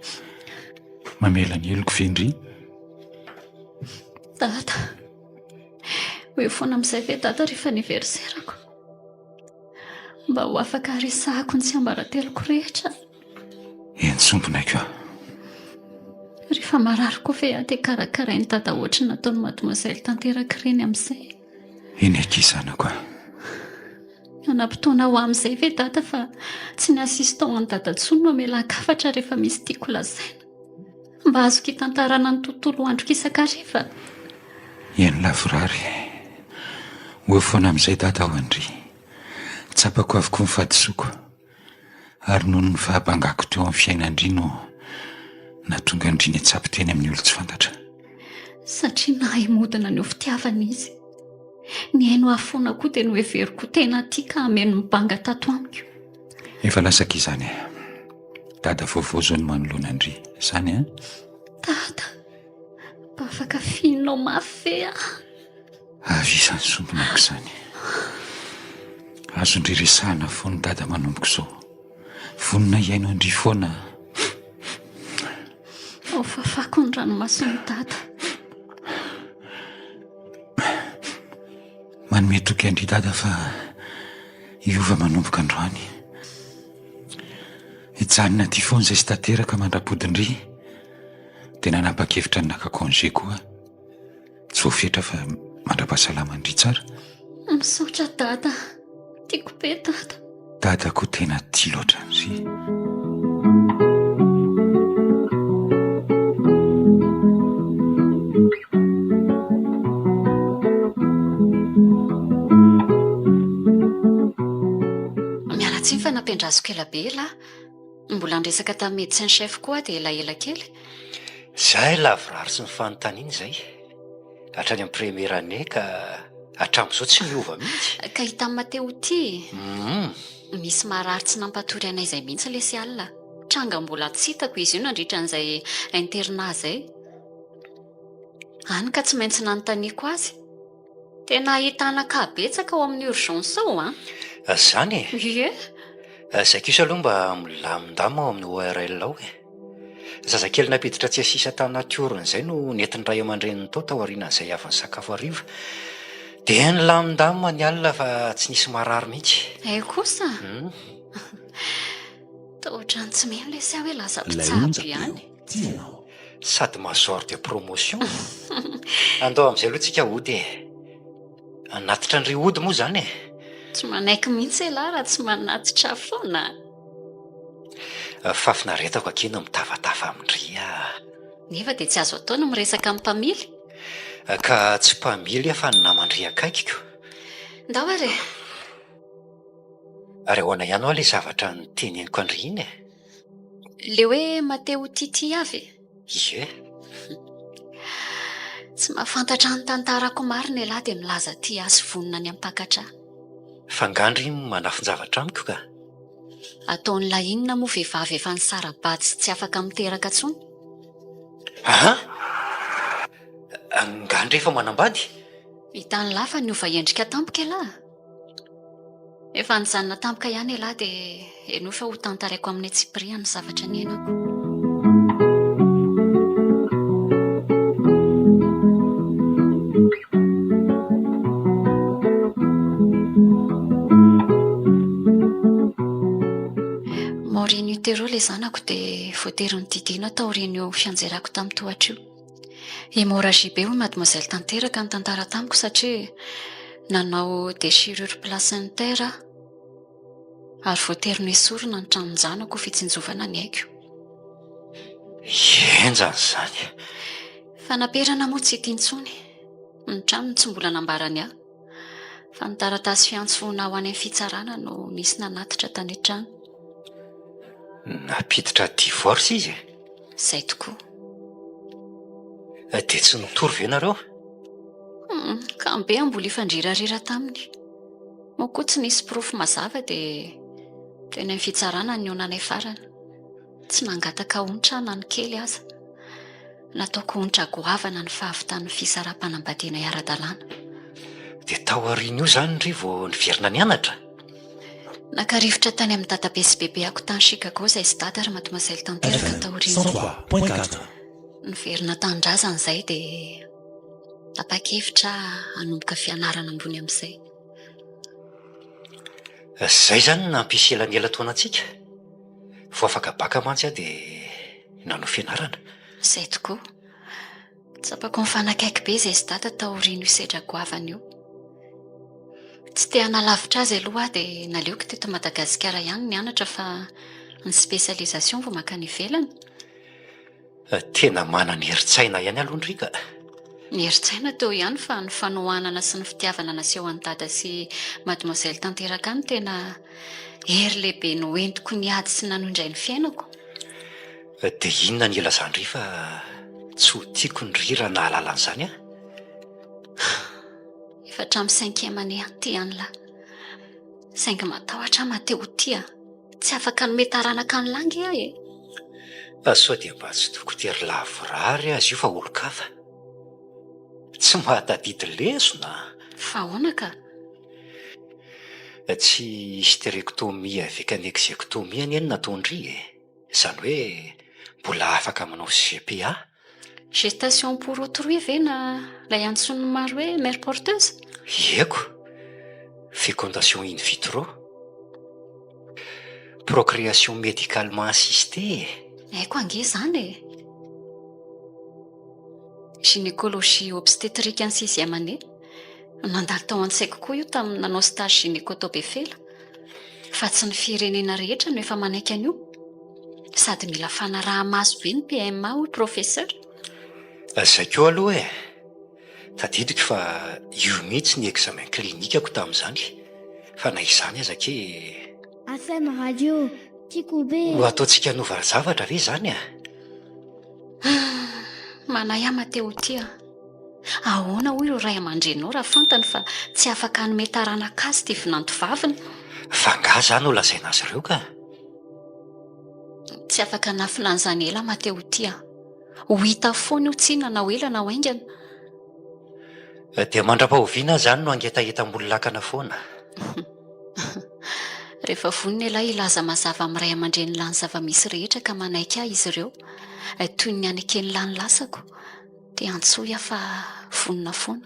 Mamela ny heloko ve ndry? Dada, ho eo foana amin'izay ve Dada rehefa anniversaire-ko? Mba ho afaka haresahako ny tsiambarateloko rehetra. Eny sombinaiko a. Rehefa marary koa ve aho dia karakarain'i Dada ohatry ny nataon'i Mademoiselle tanteraka ireny amin'izay. Eny akia zanako a. Hanam-potoana ho amin'izay ve Dada fa tsy ny assistant an'i Dada intsony no hamelan-kafatra rehefa misy tiako lazaina. Mba azoko hitantarana ny tontolo androko isan-kariva. Eny lavorary. Ho eo foana amin'izay Dada aho Andry. Tsapako avokoa ny fahadisoako. Ary noho ny fahabangako teo amin'ny fiainan-dry no nahatonga an-dry nitsabo teny amin'ny olon-tsy fantatra. Satria nahay mody naneho fitiavana izy. Nihaino ahy foana koa dia noheveriko ho tena tia ka hameno ny banga tato amiko. Efa lasa akia izany e. Dada vaovao izao no manoloana an-dry. Izany an? Dada, mba afaka fihinao mafy ve aho? Avy izany sombinako izany. Azon-dry resahana foana Dada manomboka izao. Vonona hihaino an-dry foana aho. Ho fafako ny ranomason'i Dada. Manome toky an-dry Dada fa hiova manomboka androany. Hijanona aty foana izay sy tanteraka mandra-podin-dry. Dia nanapa-kevitra ny naka congé koa. Tsy voafetra fa mandra-pahasalaman-dry tsara. Misaotra Dada. Tiako be Dada. Dada koa tena tia loatra an-dry. Miala tsiny fa nampiandrasana. Andrasoko ela be elah. Mbola niresaka tamin'ny médecin chef koa aho dia elaela kely. Zay lavorary sy ny fanontaniana izay. Hatrany amin'ny première année ka hatramin'izao tsy niova mihitsy. Ka hitan'i Mateo ity e. Humm. Misy marary tsy nampatory anay izay mihitsy lesy alina. Tranga mbola tsy hitako izy io nandritra an'izay internat izay. Hany ka tsy maintsy nanontaniako azy. Tena ahitana cas betsaka ao amin'ny urgence ao an! Zany e? Ie. Zay kosa aloha mba milamindamina ao amin'ny ORL ao e. Zazakely nampiditra tsiasisa tanaty orona izay no nentin'ny ray aman-dreniny tao taorianan'izay avy nisakafo hariva. Dia nilamindamina ny alina fa tsy nisy marary mihitsy. Hay kosa? Toa ohatran'ny tsy mino lesy aho hoe lasa Ilay mpitsabo onjam-peo ihany. tianao. Sady major de promotion. Andao amin'izay aloha tsika hody e. Hanatitra an-dry hody moa izany e. Tsy manaiky mihitsy elah raha tsy manatitra foana. Fahafinaretako akia no mitafatafa amin-dry ah. Nefa dia tsy azo atao ny miresaka amin'ny mpamily. Ka tsy mpamily aho fa ny naman-dry akaikiko. Ndao ary e. Ary ahoana ihany hoa ilay zavatra noteneniko an-dry iny e? Ilay hoe mate ho tiatia avy e? Ie. Tsy mahafantatra ny tantarako marina ialahy dia milaza tia ahy sy vonona ny hampakatra ahy. Fa angaha ndry manafin-javatra amiko ka? Ataon'ilay inona moa vehivavy efa nisara-bady sy tsy afaka miteraka intsony? Aa! Angaha ndry efa manambady? Hitan'lah fa niova endrika tampoka ialahy. Efa nijanona tampoka ihany ialahy dia henoy fa ho tantaraiko amin'ny antsipiriany ny zavatra niainako. Mort in utero ilay zanako dia voatery nodidiana taorian'io fianjerako tamin'ny tohatra io. Hémorragie be hoy mademoiselle tanteraka nitantara tamiko satria nanao déchirure placentaire aho ary voatery noesorina ny tranon-janako ho fitsinjovana ny aiko. Henjana izany. Fanaperana moa tsy hita intsony. Ny tranony tsy mbola nambarany ahy. Fa ny taratasy fiantsoana ho any amin'ny fitsarana no nisy nanatitra tany an-trano. Nampiditra divorce izy e? Izay tokoa. Dia tsy nitory ve nareo? Hum, kamo be aho mbola hifandrirarira taminy. Moa koa tsy nisy porofo mazava dia teny amin'ny fitsarana no nihaonanay farany. Tsy nangataka onitra aho na ny kely aza. Nataoko onitra goavana ny fahavitan'ny fisaraham-panambadianay ara-dalàna. Dia tao aorian'io izany ry vao niverina nianatra? Naka rivotra tany amin'ny dadabe sy bebeako tany Chicago izay sy dada ry mademoiselle tanteraka taorian'izay. Niverina tanindrazana izay dia tapa-kevitra hanomboka fianarana ambony amin'izay. Izay izany no nampisy elanelan-taona antsika. Vao afaka baka mantsy aho dia nanao fianarana. Izay tokoa. Tsapako nifanakaiky be izay sy dada taorian'io sedra goavana io. Tsy te hanalavitra azy aloha aho dia naleoko teto Madagasikara ihany nianatra fa ny spécialisation vao mankany ivelany. Tena manana herin-tsaina ihany aloha ndry ka. Ny herin-tsaina teo ihany fa ny fanohanana sy ny fitiavana naseho an'i dada sy mademoiselle tanteraka ahy no tena hery lehibe noentiko niady sy nanohy indray ny fiainako. Dia inona ny ilazan-dry fa tsy ho tiako ndry raha nahalala an'izany aho? Efa hatramin'ny cinquième année aho tia an'lah. Saingy matahotra aho maha-te ho tia. Tsy afaka hanome taranaka an'lah ange aho e. Sao dia mba tsy dokotera lavorary aza io fa olon-kafa. Tsy mahatadidy lesona an! Fa ahoana ka? Tsy hystérectomie avec annexectomie anie no nataon-dry e! Izany hoe mbola afaka manao GPA? Gestation pour autrui ve na ilay antsoin'ny maro hoe mère porteuse? Ieko! Fécondation in vitro. Procréation médicalement assistée e! Haiko ange izany e! Gynécologie obstétrique en sixième année. Nandalo tao an-tsaiko koa io tamin'ny nanao stage gynéco tao Befela. Fa tsy ny firenena rehetra no efa manaiky an'io. Sady mila fanaraha-maso be ny PMA hoy professeur. Zay koa aloha e! Tadidiko fa io mihitsy ny examen clinique-ko tamin'izany. Fa na izany aza akia. FM Radio, tiako be. Ho ataontsika hanova zavatra ve izany a? Manahy aho Mateo ity a. Ahoana hoy ireo ray aman-dreninao raha fantany fa tsy afaka hanome taranaka azy ity vinantovaviny? Fa angaha izany ho lazaina azy ireo ka? Tsy afaka hanafina an'izany ela Mateo ity a. Ho hita foana io tsinona na ho ela na ho haingana. Dia mandra-pahoviana aho izany no hangetaheta ambony lakana foana? Rehefa vonona ialahy hilaza mazava amin'ny ray aman-drenin'lah ny zava-misy rehetra ka manaiky ahy izy ireo, toy ny haneken'lah ny lasako, dia antsoy aho fa vonona foana.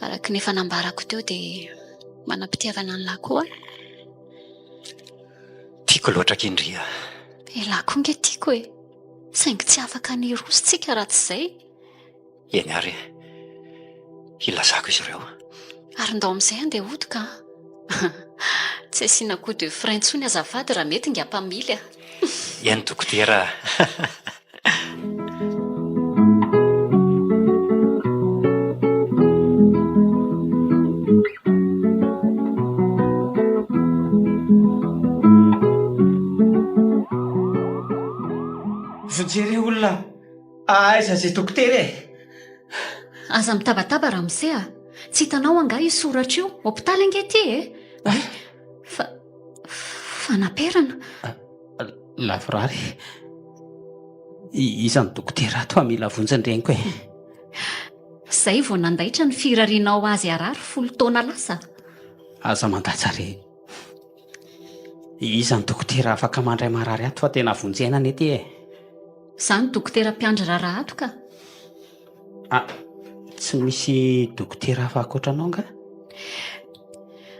Araka ny efa nambarako teo dia manam-pitiavana an'lah koa aho. Tiako loatra akia ndry a! Elah koa nge tiako e! Saingy tsy afaka ny hiroso tsika raha tsy izay. Eny ary e! Hilazako izy ireo. Ary ndao amin'izay andeha hody ka! Tsy asiana coup de frein intsony azafady raha mety nga mpamily a! Eny dokotera a! Vonjeo re olona Aiza izay dokotera e? Aza mitabataba ramose a! Tsy hitanao angaha io soratra io? Hopitaly ange ity e! Oay! Fa. Fanaperana? Lavorary. Iza no dokotera ato fa mila vonjy ny reniko e? Izay vao nandaitra ny firarianao azy harary folo taona lasa. Aza mandatsa re. Iza ny dokotera afaka mandray marary ato fa tena vonjy aina anie ity e. Za no dokotera mpiandry raharaha ato ka. Ah, tsy misy dokotera hafa ankoatra anao angaha?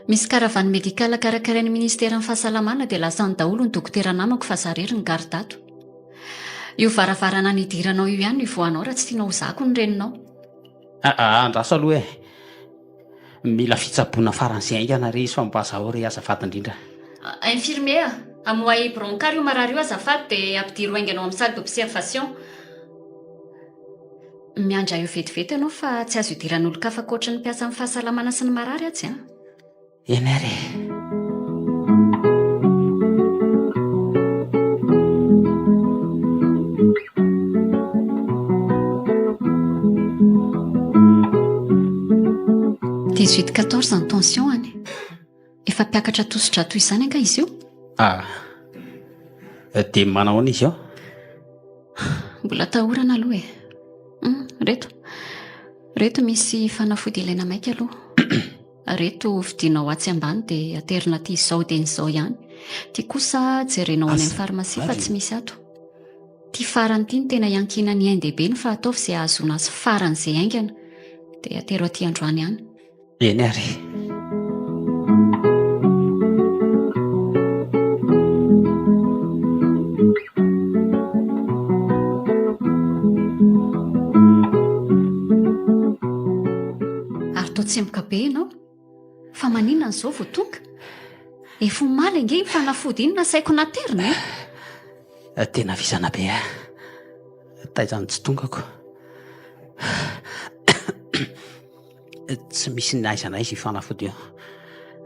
Misy caravane médicale karakarain'ny ministeran'ny fahasalamana dia lasa any daholo ny dokotera namako fa za rery ny garde ato. Io varavarana nidiranao io ihany no ivoahanao raha tsy tianao hozahako ny reninao. Ah, ah, andraso aloha e. Mila fitsaboana faran'izay haingana re izy fa mba zahao re azafady indrindra. Infirmier a, amoahy brancard io marary io azafady dia ampidiro haingana ao amin'ny salle d'observation. Miandry ahy eo vetivety ianao fa tsy azo idiran'olon-kafa ankoatry ny mpiasan'ny fahasalamana sy ny marary atsy an. Eny ary e. Dix-huit quatorze ny tension any. Efa mpiakatra tosi-drà toy izany angaha izy io? Ah. Dia manahoana izy io? Mbola atahorana aloha e. Hum, reto. Reto misy fanafody ilaina maika aloha. Reto vidianao atsy ambany dia aterina aty izao dia ny izao ihany. Ity kosa jerenao any amin'ny farmasia fa tsy misy ato. Ity farany ity no tena iankinan'ny ain-dehibe ny fa ataovy izay hahazoana azy faran'izay haingana. Dia atero aty androany ihany. Eny ary. Ary toa tsemboka be ianao. Fa maninona izao vao tonga? Efa omaly ange iny fanafody iny nasaiko naterina e! Tena vizana be aho. Taiza no tsy tongako. Tsy misy na aiza na aiza io fanafody io.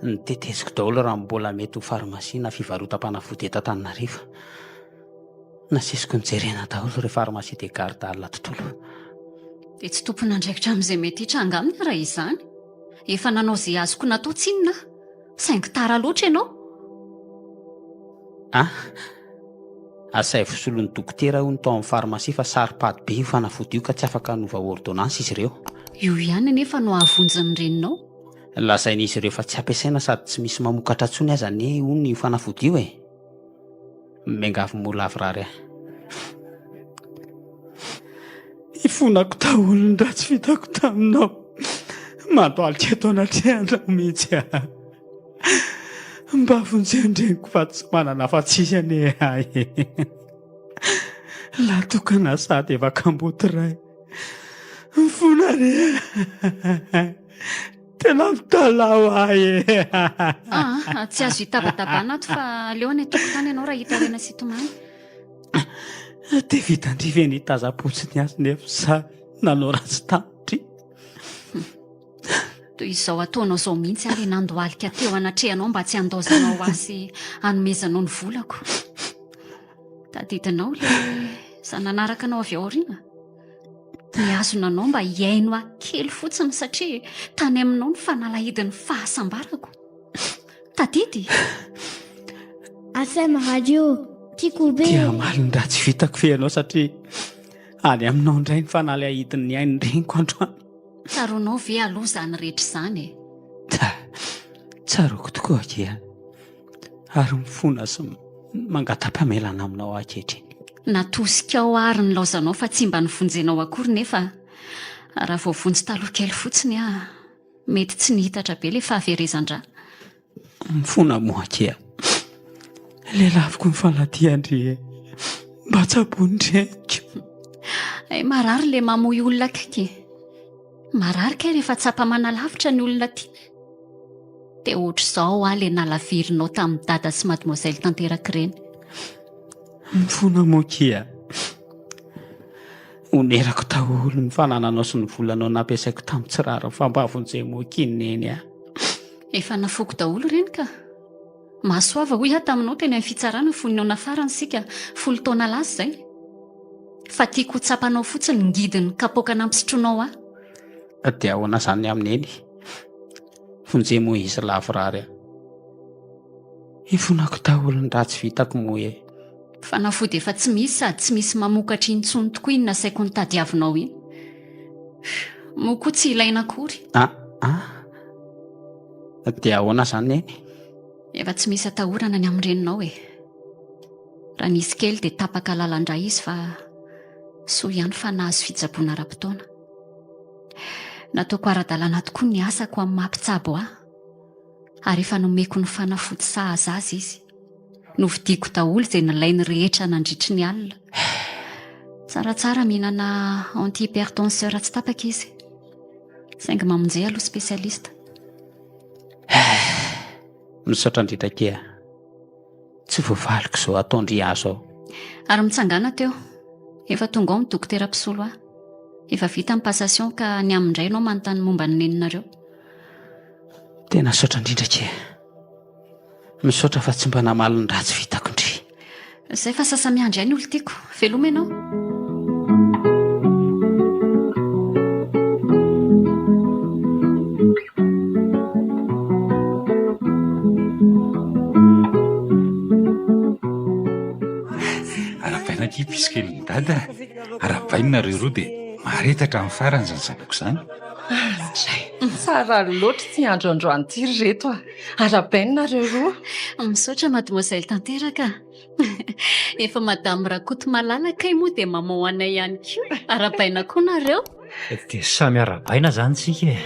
Noteteziko daholo raha mbola mety ho farmasia na fivarotam-panafody eto Antananarivo. Nasesiko nojerena daholo ireo farmasia de garde alina tontolo. Dia tsy tompon'andraikitra amin'izay mety hitranga aminy aho raha izany. Efa nanao izay azoko natao tsinona aho. Saingy tara loatra ianao. Ah! Asaivo solon'ny dokotera hono tao amin'ny farmasia fa saro-pady be io fanafody io ka tsy afaka hanova ordonnance izy ireo. Io ihany anefa no hahavonjy ny reninao. Lazain'izy ireo fa tsy ampiasaina sady tsy misy mamokatra intsony aza anie hono io fanafody io e! Miangavy moa lavorary ahy. Ifonako daholo ny ratsy vitako taminao. Mandohalika eto anatrehanao mihitsy aho. Mba vonjeo ny reniko fa tsy manana afa-tsy izy anie ahy. Lahy tokana sady efa kamboty ray. Mifona re. Tena mitalaho ahy e. Ah, tsy azo itabatabana ato fa aleo any an-tokotany ianao raha hitaraina sy hitomany. Dia vitan-dry ve ny hitazam-potsiny azy nefa za nanao ratsy tamindry. Toy izao ataonao izao mihitsy aho ilay nandohalika teo anatrehanao mba tsy handaozanao ahy sy hanomezanao ny volako. Tadidinao ilay izaho nanaraka anao avy ao aoriana? Nihazona anao mba hihaino ahy kely fotsiny satria tany aminao ny fanalahidin'ny fahasambarako. Tadidy? FM Radio, tiako be. Te hamaly ny ratsy vitako ve ianao satria any aminao indray ny fanalahidin'ny ain'ny reniko androany. Tsaroanao ve aloha izany rehetra izany e? Tsaroako tokoa akia. Ary mifona sy mangata-pamelana aminao aho ankehitriny. Natosikao ary nilaozanao fa tsy mba novonjenao akory nefa raha voavonjy taloha kely fotsiny aho mety tsy nihitatra be ilay fahaverezan-drà. Mifona moa akia. Lelafiko ny faladian-dry e. Mba tsaboy ny reniko. Hay marary ilay mamoy olona akaiky e. Marary kay rehefa tsapa manalavitra ny olona tiana. Dia ohatr'izao aho ilay nalavirinao tamin'i dada sy mademoiselle tanteraka ireny. Mifona moa kia. Onerako daholo ny fanananao sy ny volanao nampiasaiko tamin'ny tsy rariny fa mba vonjeo moa kia neny a. Efa nafoiko daholo ireny ka. Mahasoava hoy aho taminao teny amin'ny fitsarana fony nihaona farany isika folo taona lasa izay. Fa tiako ho tsapanao fotsiny ny ngidin'ny kapoaka nampisotroinao ahy. Dia ahoana izany ny amin'i Neny? Vonjeo moa izy lavorary a. Ifonako daholo ny ratsy vitako moa e. Fanafody efa tsy misy sady tsy misy mamokatra intsony tokoa iny nasaiko notadiavinao iny. Moa koa tsy ilaina akory. Ah ah. Dia ahoana izany Neny? Efa tsy misy atahorana ny amin'ny reninao e. Raha nisy kely dia tapaka lalan-dra izy fa soa ihany fa nahazo fitsaboana ara-potoana. Nataoko ara-dalàna tokoa ny asako amin'ny maha mpitsabo ahy ary efa nomeko ny fanafody sahaza azy izy. Novidiako daholo izay nilainy rehetra nandritry ny alina. Tsaratsara mihinana anti-hypertenseur tsy tapaka izy. Saingy mamonjy aloha spécialiste. Misaotra indrindra akia. Tsy voavaliko izao ataon-dry ahy izao. Ary mitsangàna teo. Efa tonga ao ny dokotera mpisolo ahy. Efa vita ny passation ka ny aminy indray ianao manontany momba ny neninareo. Tena misaotra indrindra akia. Misaotra fa tsy mba namaly ny ratsy vitako ndry. Izay fa sasa-miandry ahy ny olon-tiako. Veloma ianao. Arahabaina akia piso kelin'i Dada a! Arahabaina nareo roa dia mahareta hatramin'ny farany izany zanako izany. Andray! Tsara loatra ity andro androany ity ry reto a! Arahabaina nareo roa. Misaotra mademoiselle tanteraka a! Efa madame Rakotomalala kay moa dia maman anay ihany koa. Arahabaina koa nareo. Dia samy arahabaina izany tsika e!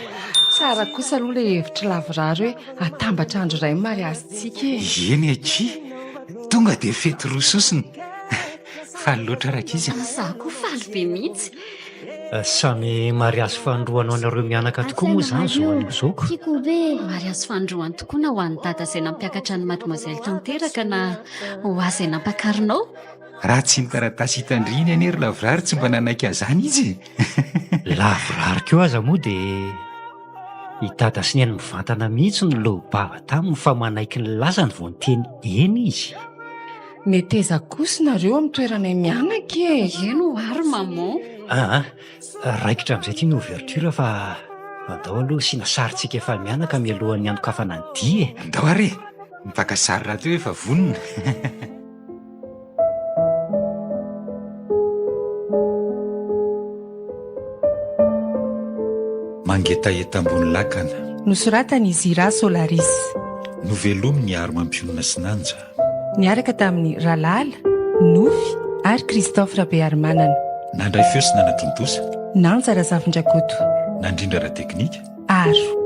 Tsara kosa aloha ilay hevitr'i Lavorary hoe atambatra andro iray ny mariazintsika e! Eny akia! Tonga dia fety roa sosona! Faly loatra rankizy a! Izaho koa faly be mihitsy! Samy mariazy fanindroany ho anareo mianaka tokoa moa izany izao anio izao ko! Mariazy fanindroany tokoa na ho an'i Dada izay nampiakatra an'i Mademoiselle tanteraka na ho ahy izay nampakarinao. Raha tsy ny taratasy hitan-dry iny anie ry Lavorary tsy mba nanaiky azany izy e! Lavorary koa aza moa dia i Dada sy Neny mivantana mihitsy no leo-bava taminy fa manaiky ny lazany vao niteny eny izy. Meteza kosa nareo amin'ny toeranay mianaka e! Eny ho'a ry maman. Aa, raikitra amin'izay ity ny ouverture fa andao aloha asiana sarintsika efa mianaka mialohan'ny hanokafana ny dihy e! Andao ary e! Ny mpaka sary rahateo efa vonona. Mangetaheta ambony lakana. Nosoratan'i Zira Solaris. Novelomin'i Aro Mampionona sy Nanja. Niaraka tamin'i Ralala, Nofy ary Christophe Rabearimanana. Nandray feo sy nanatontosa. Nanja Razafindrakoto. Nandrindra ara-teknika. Aro.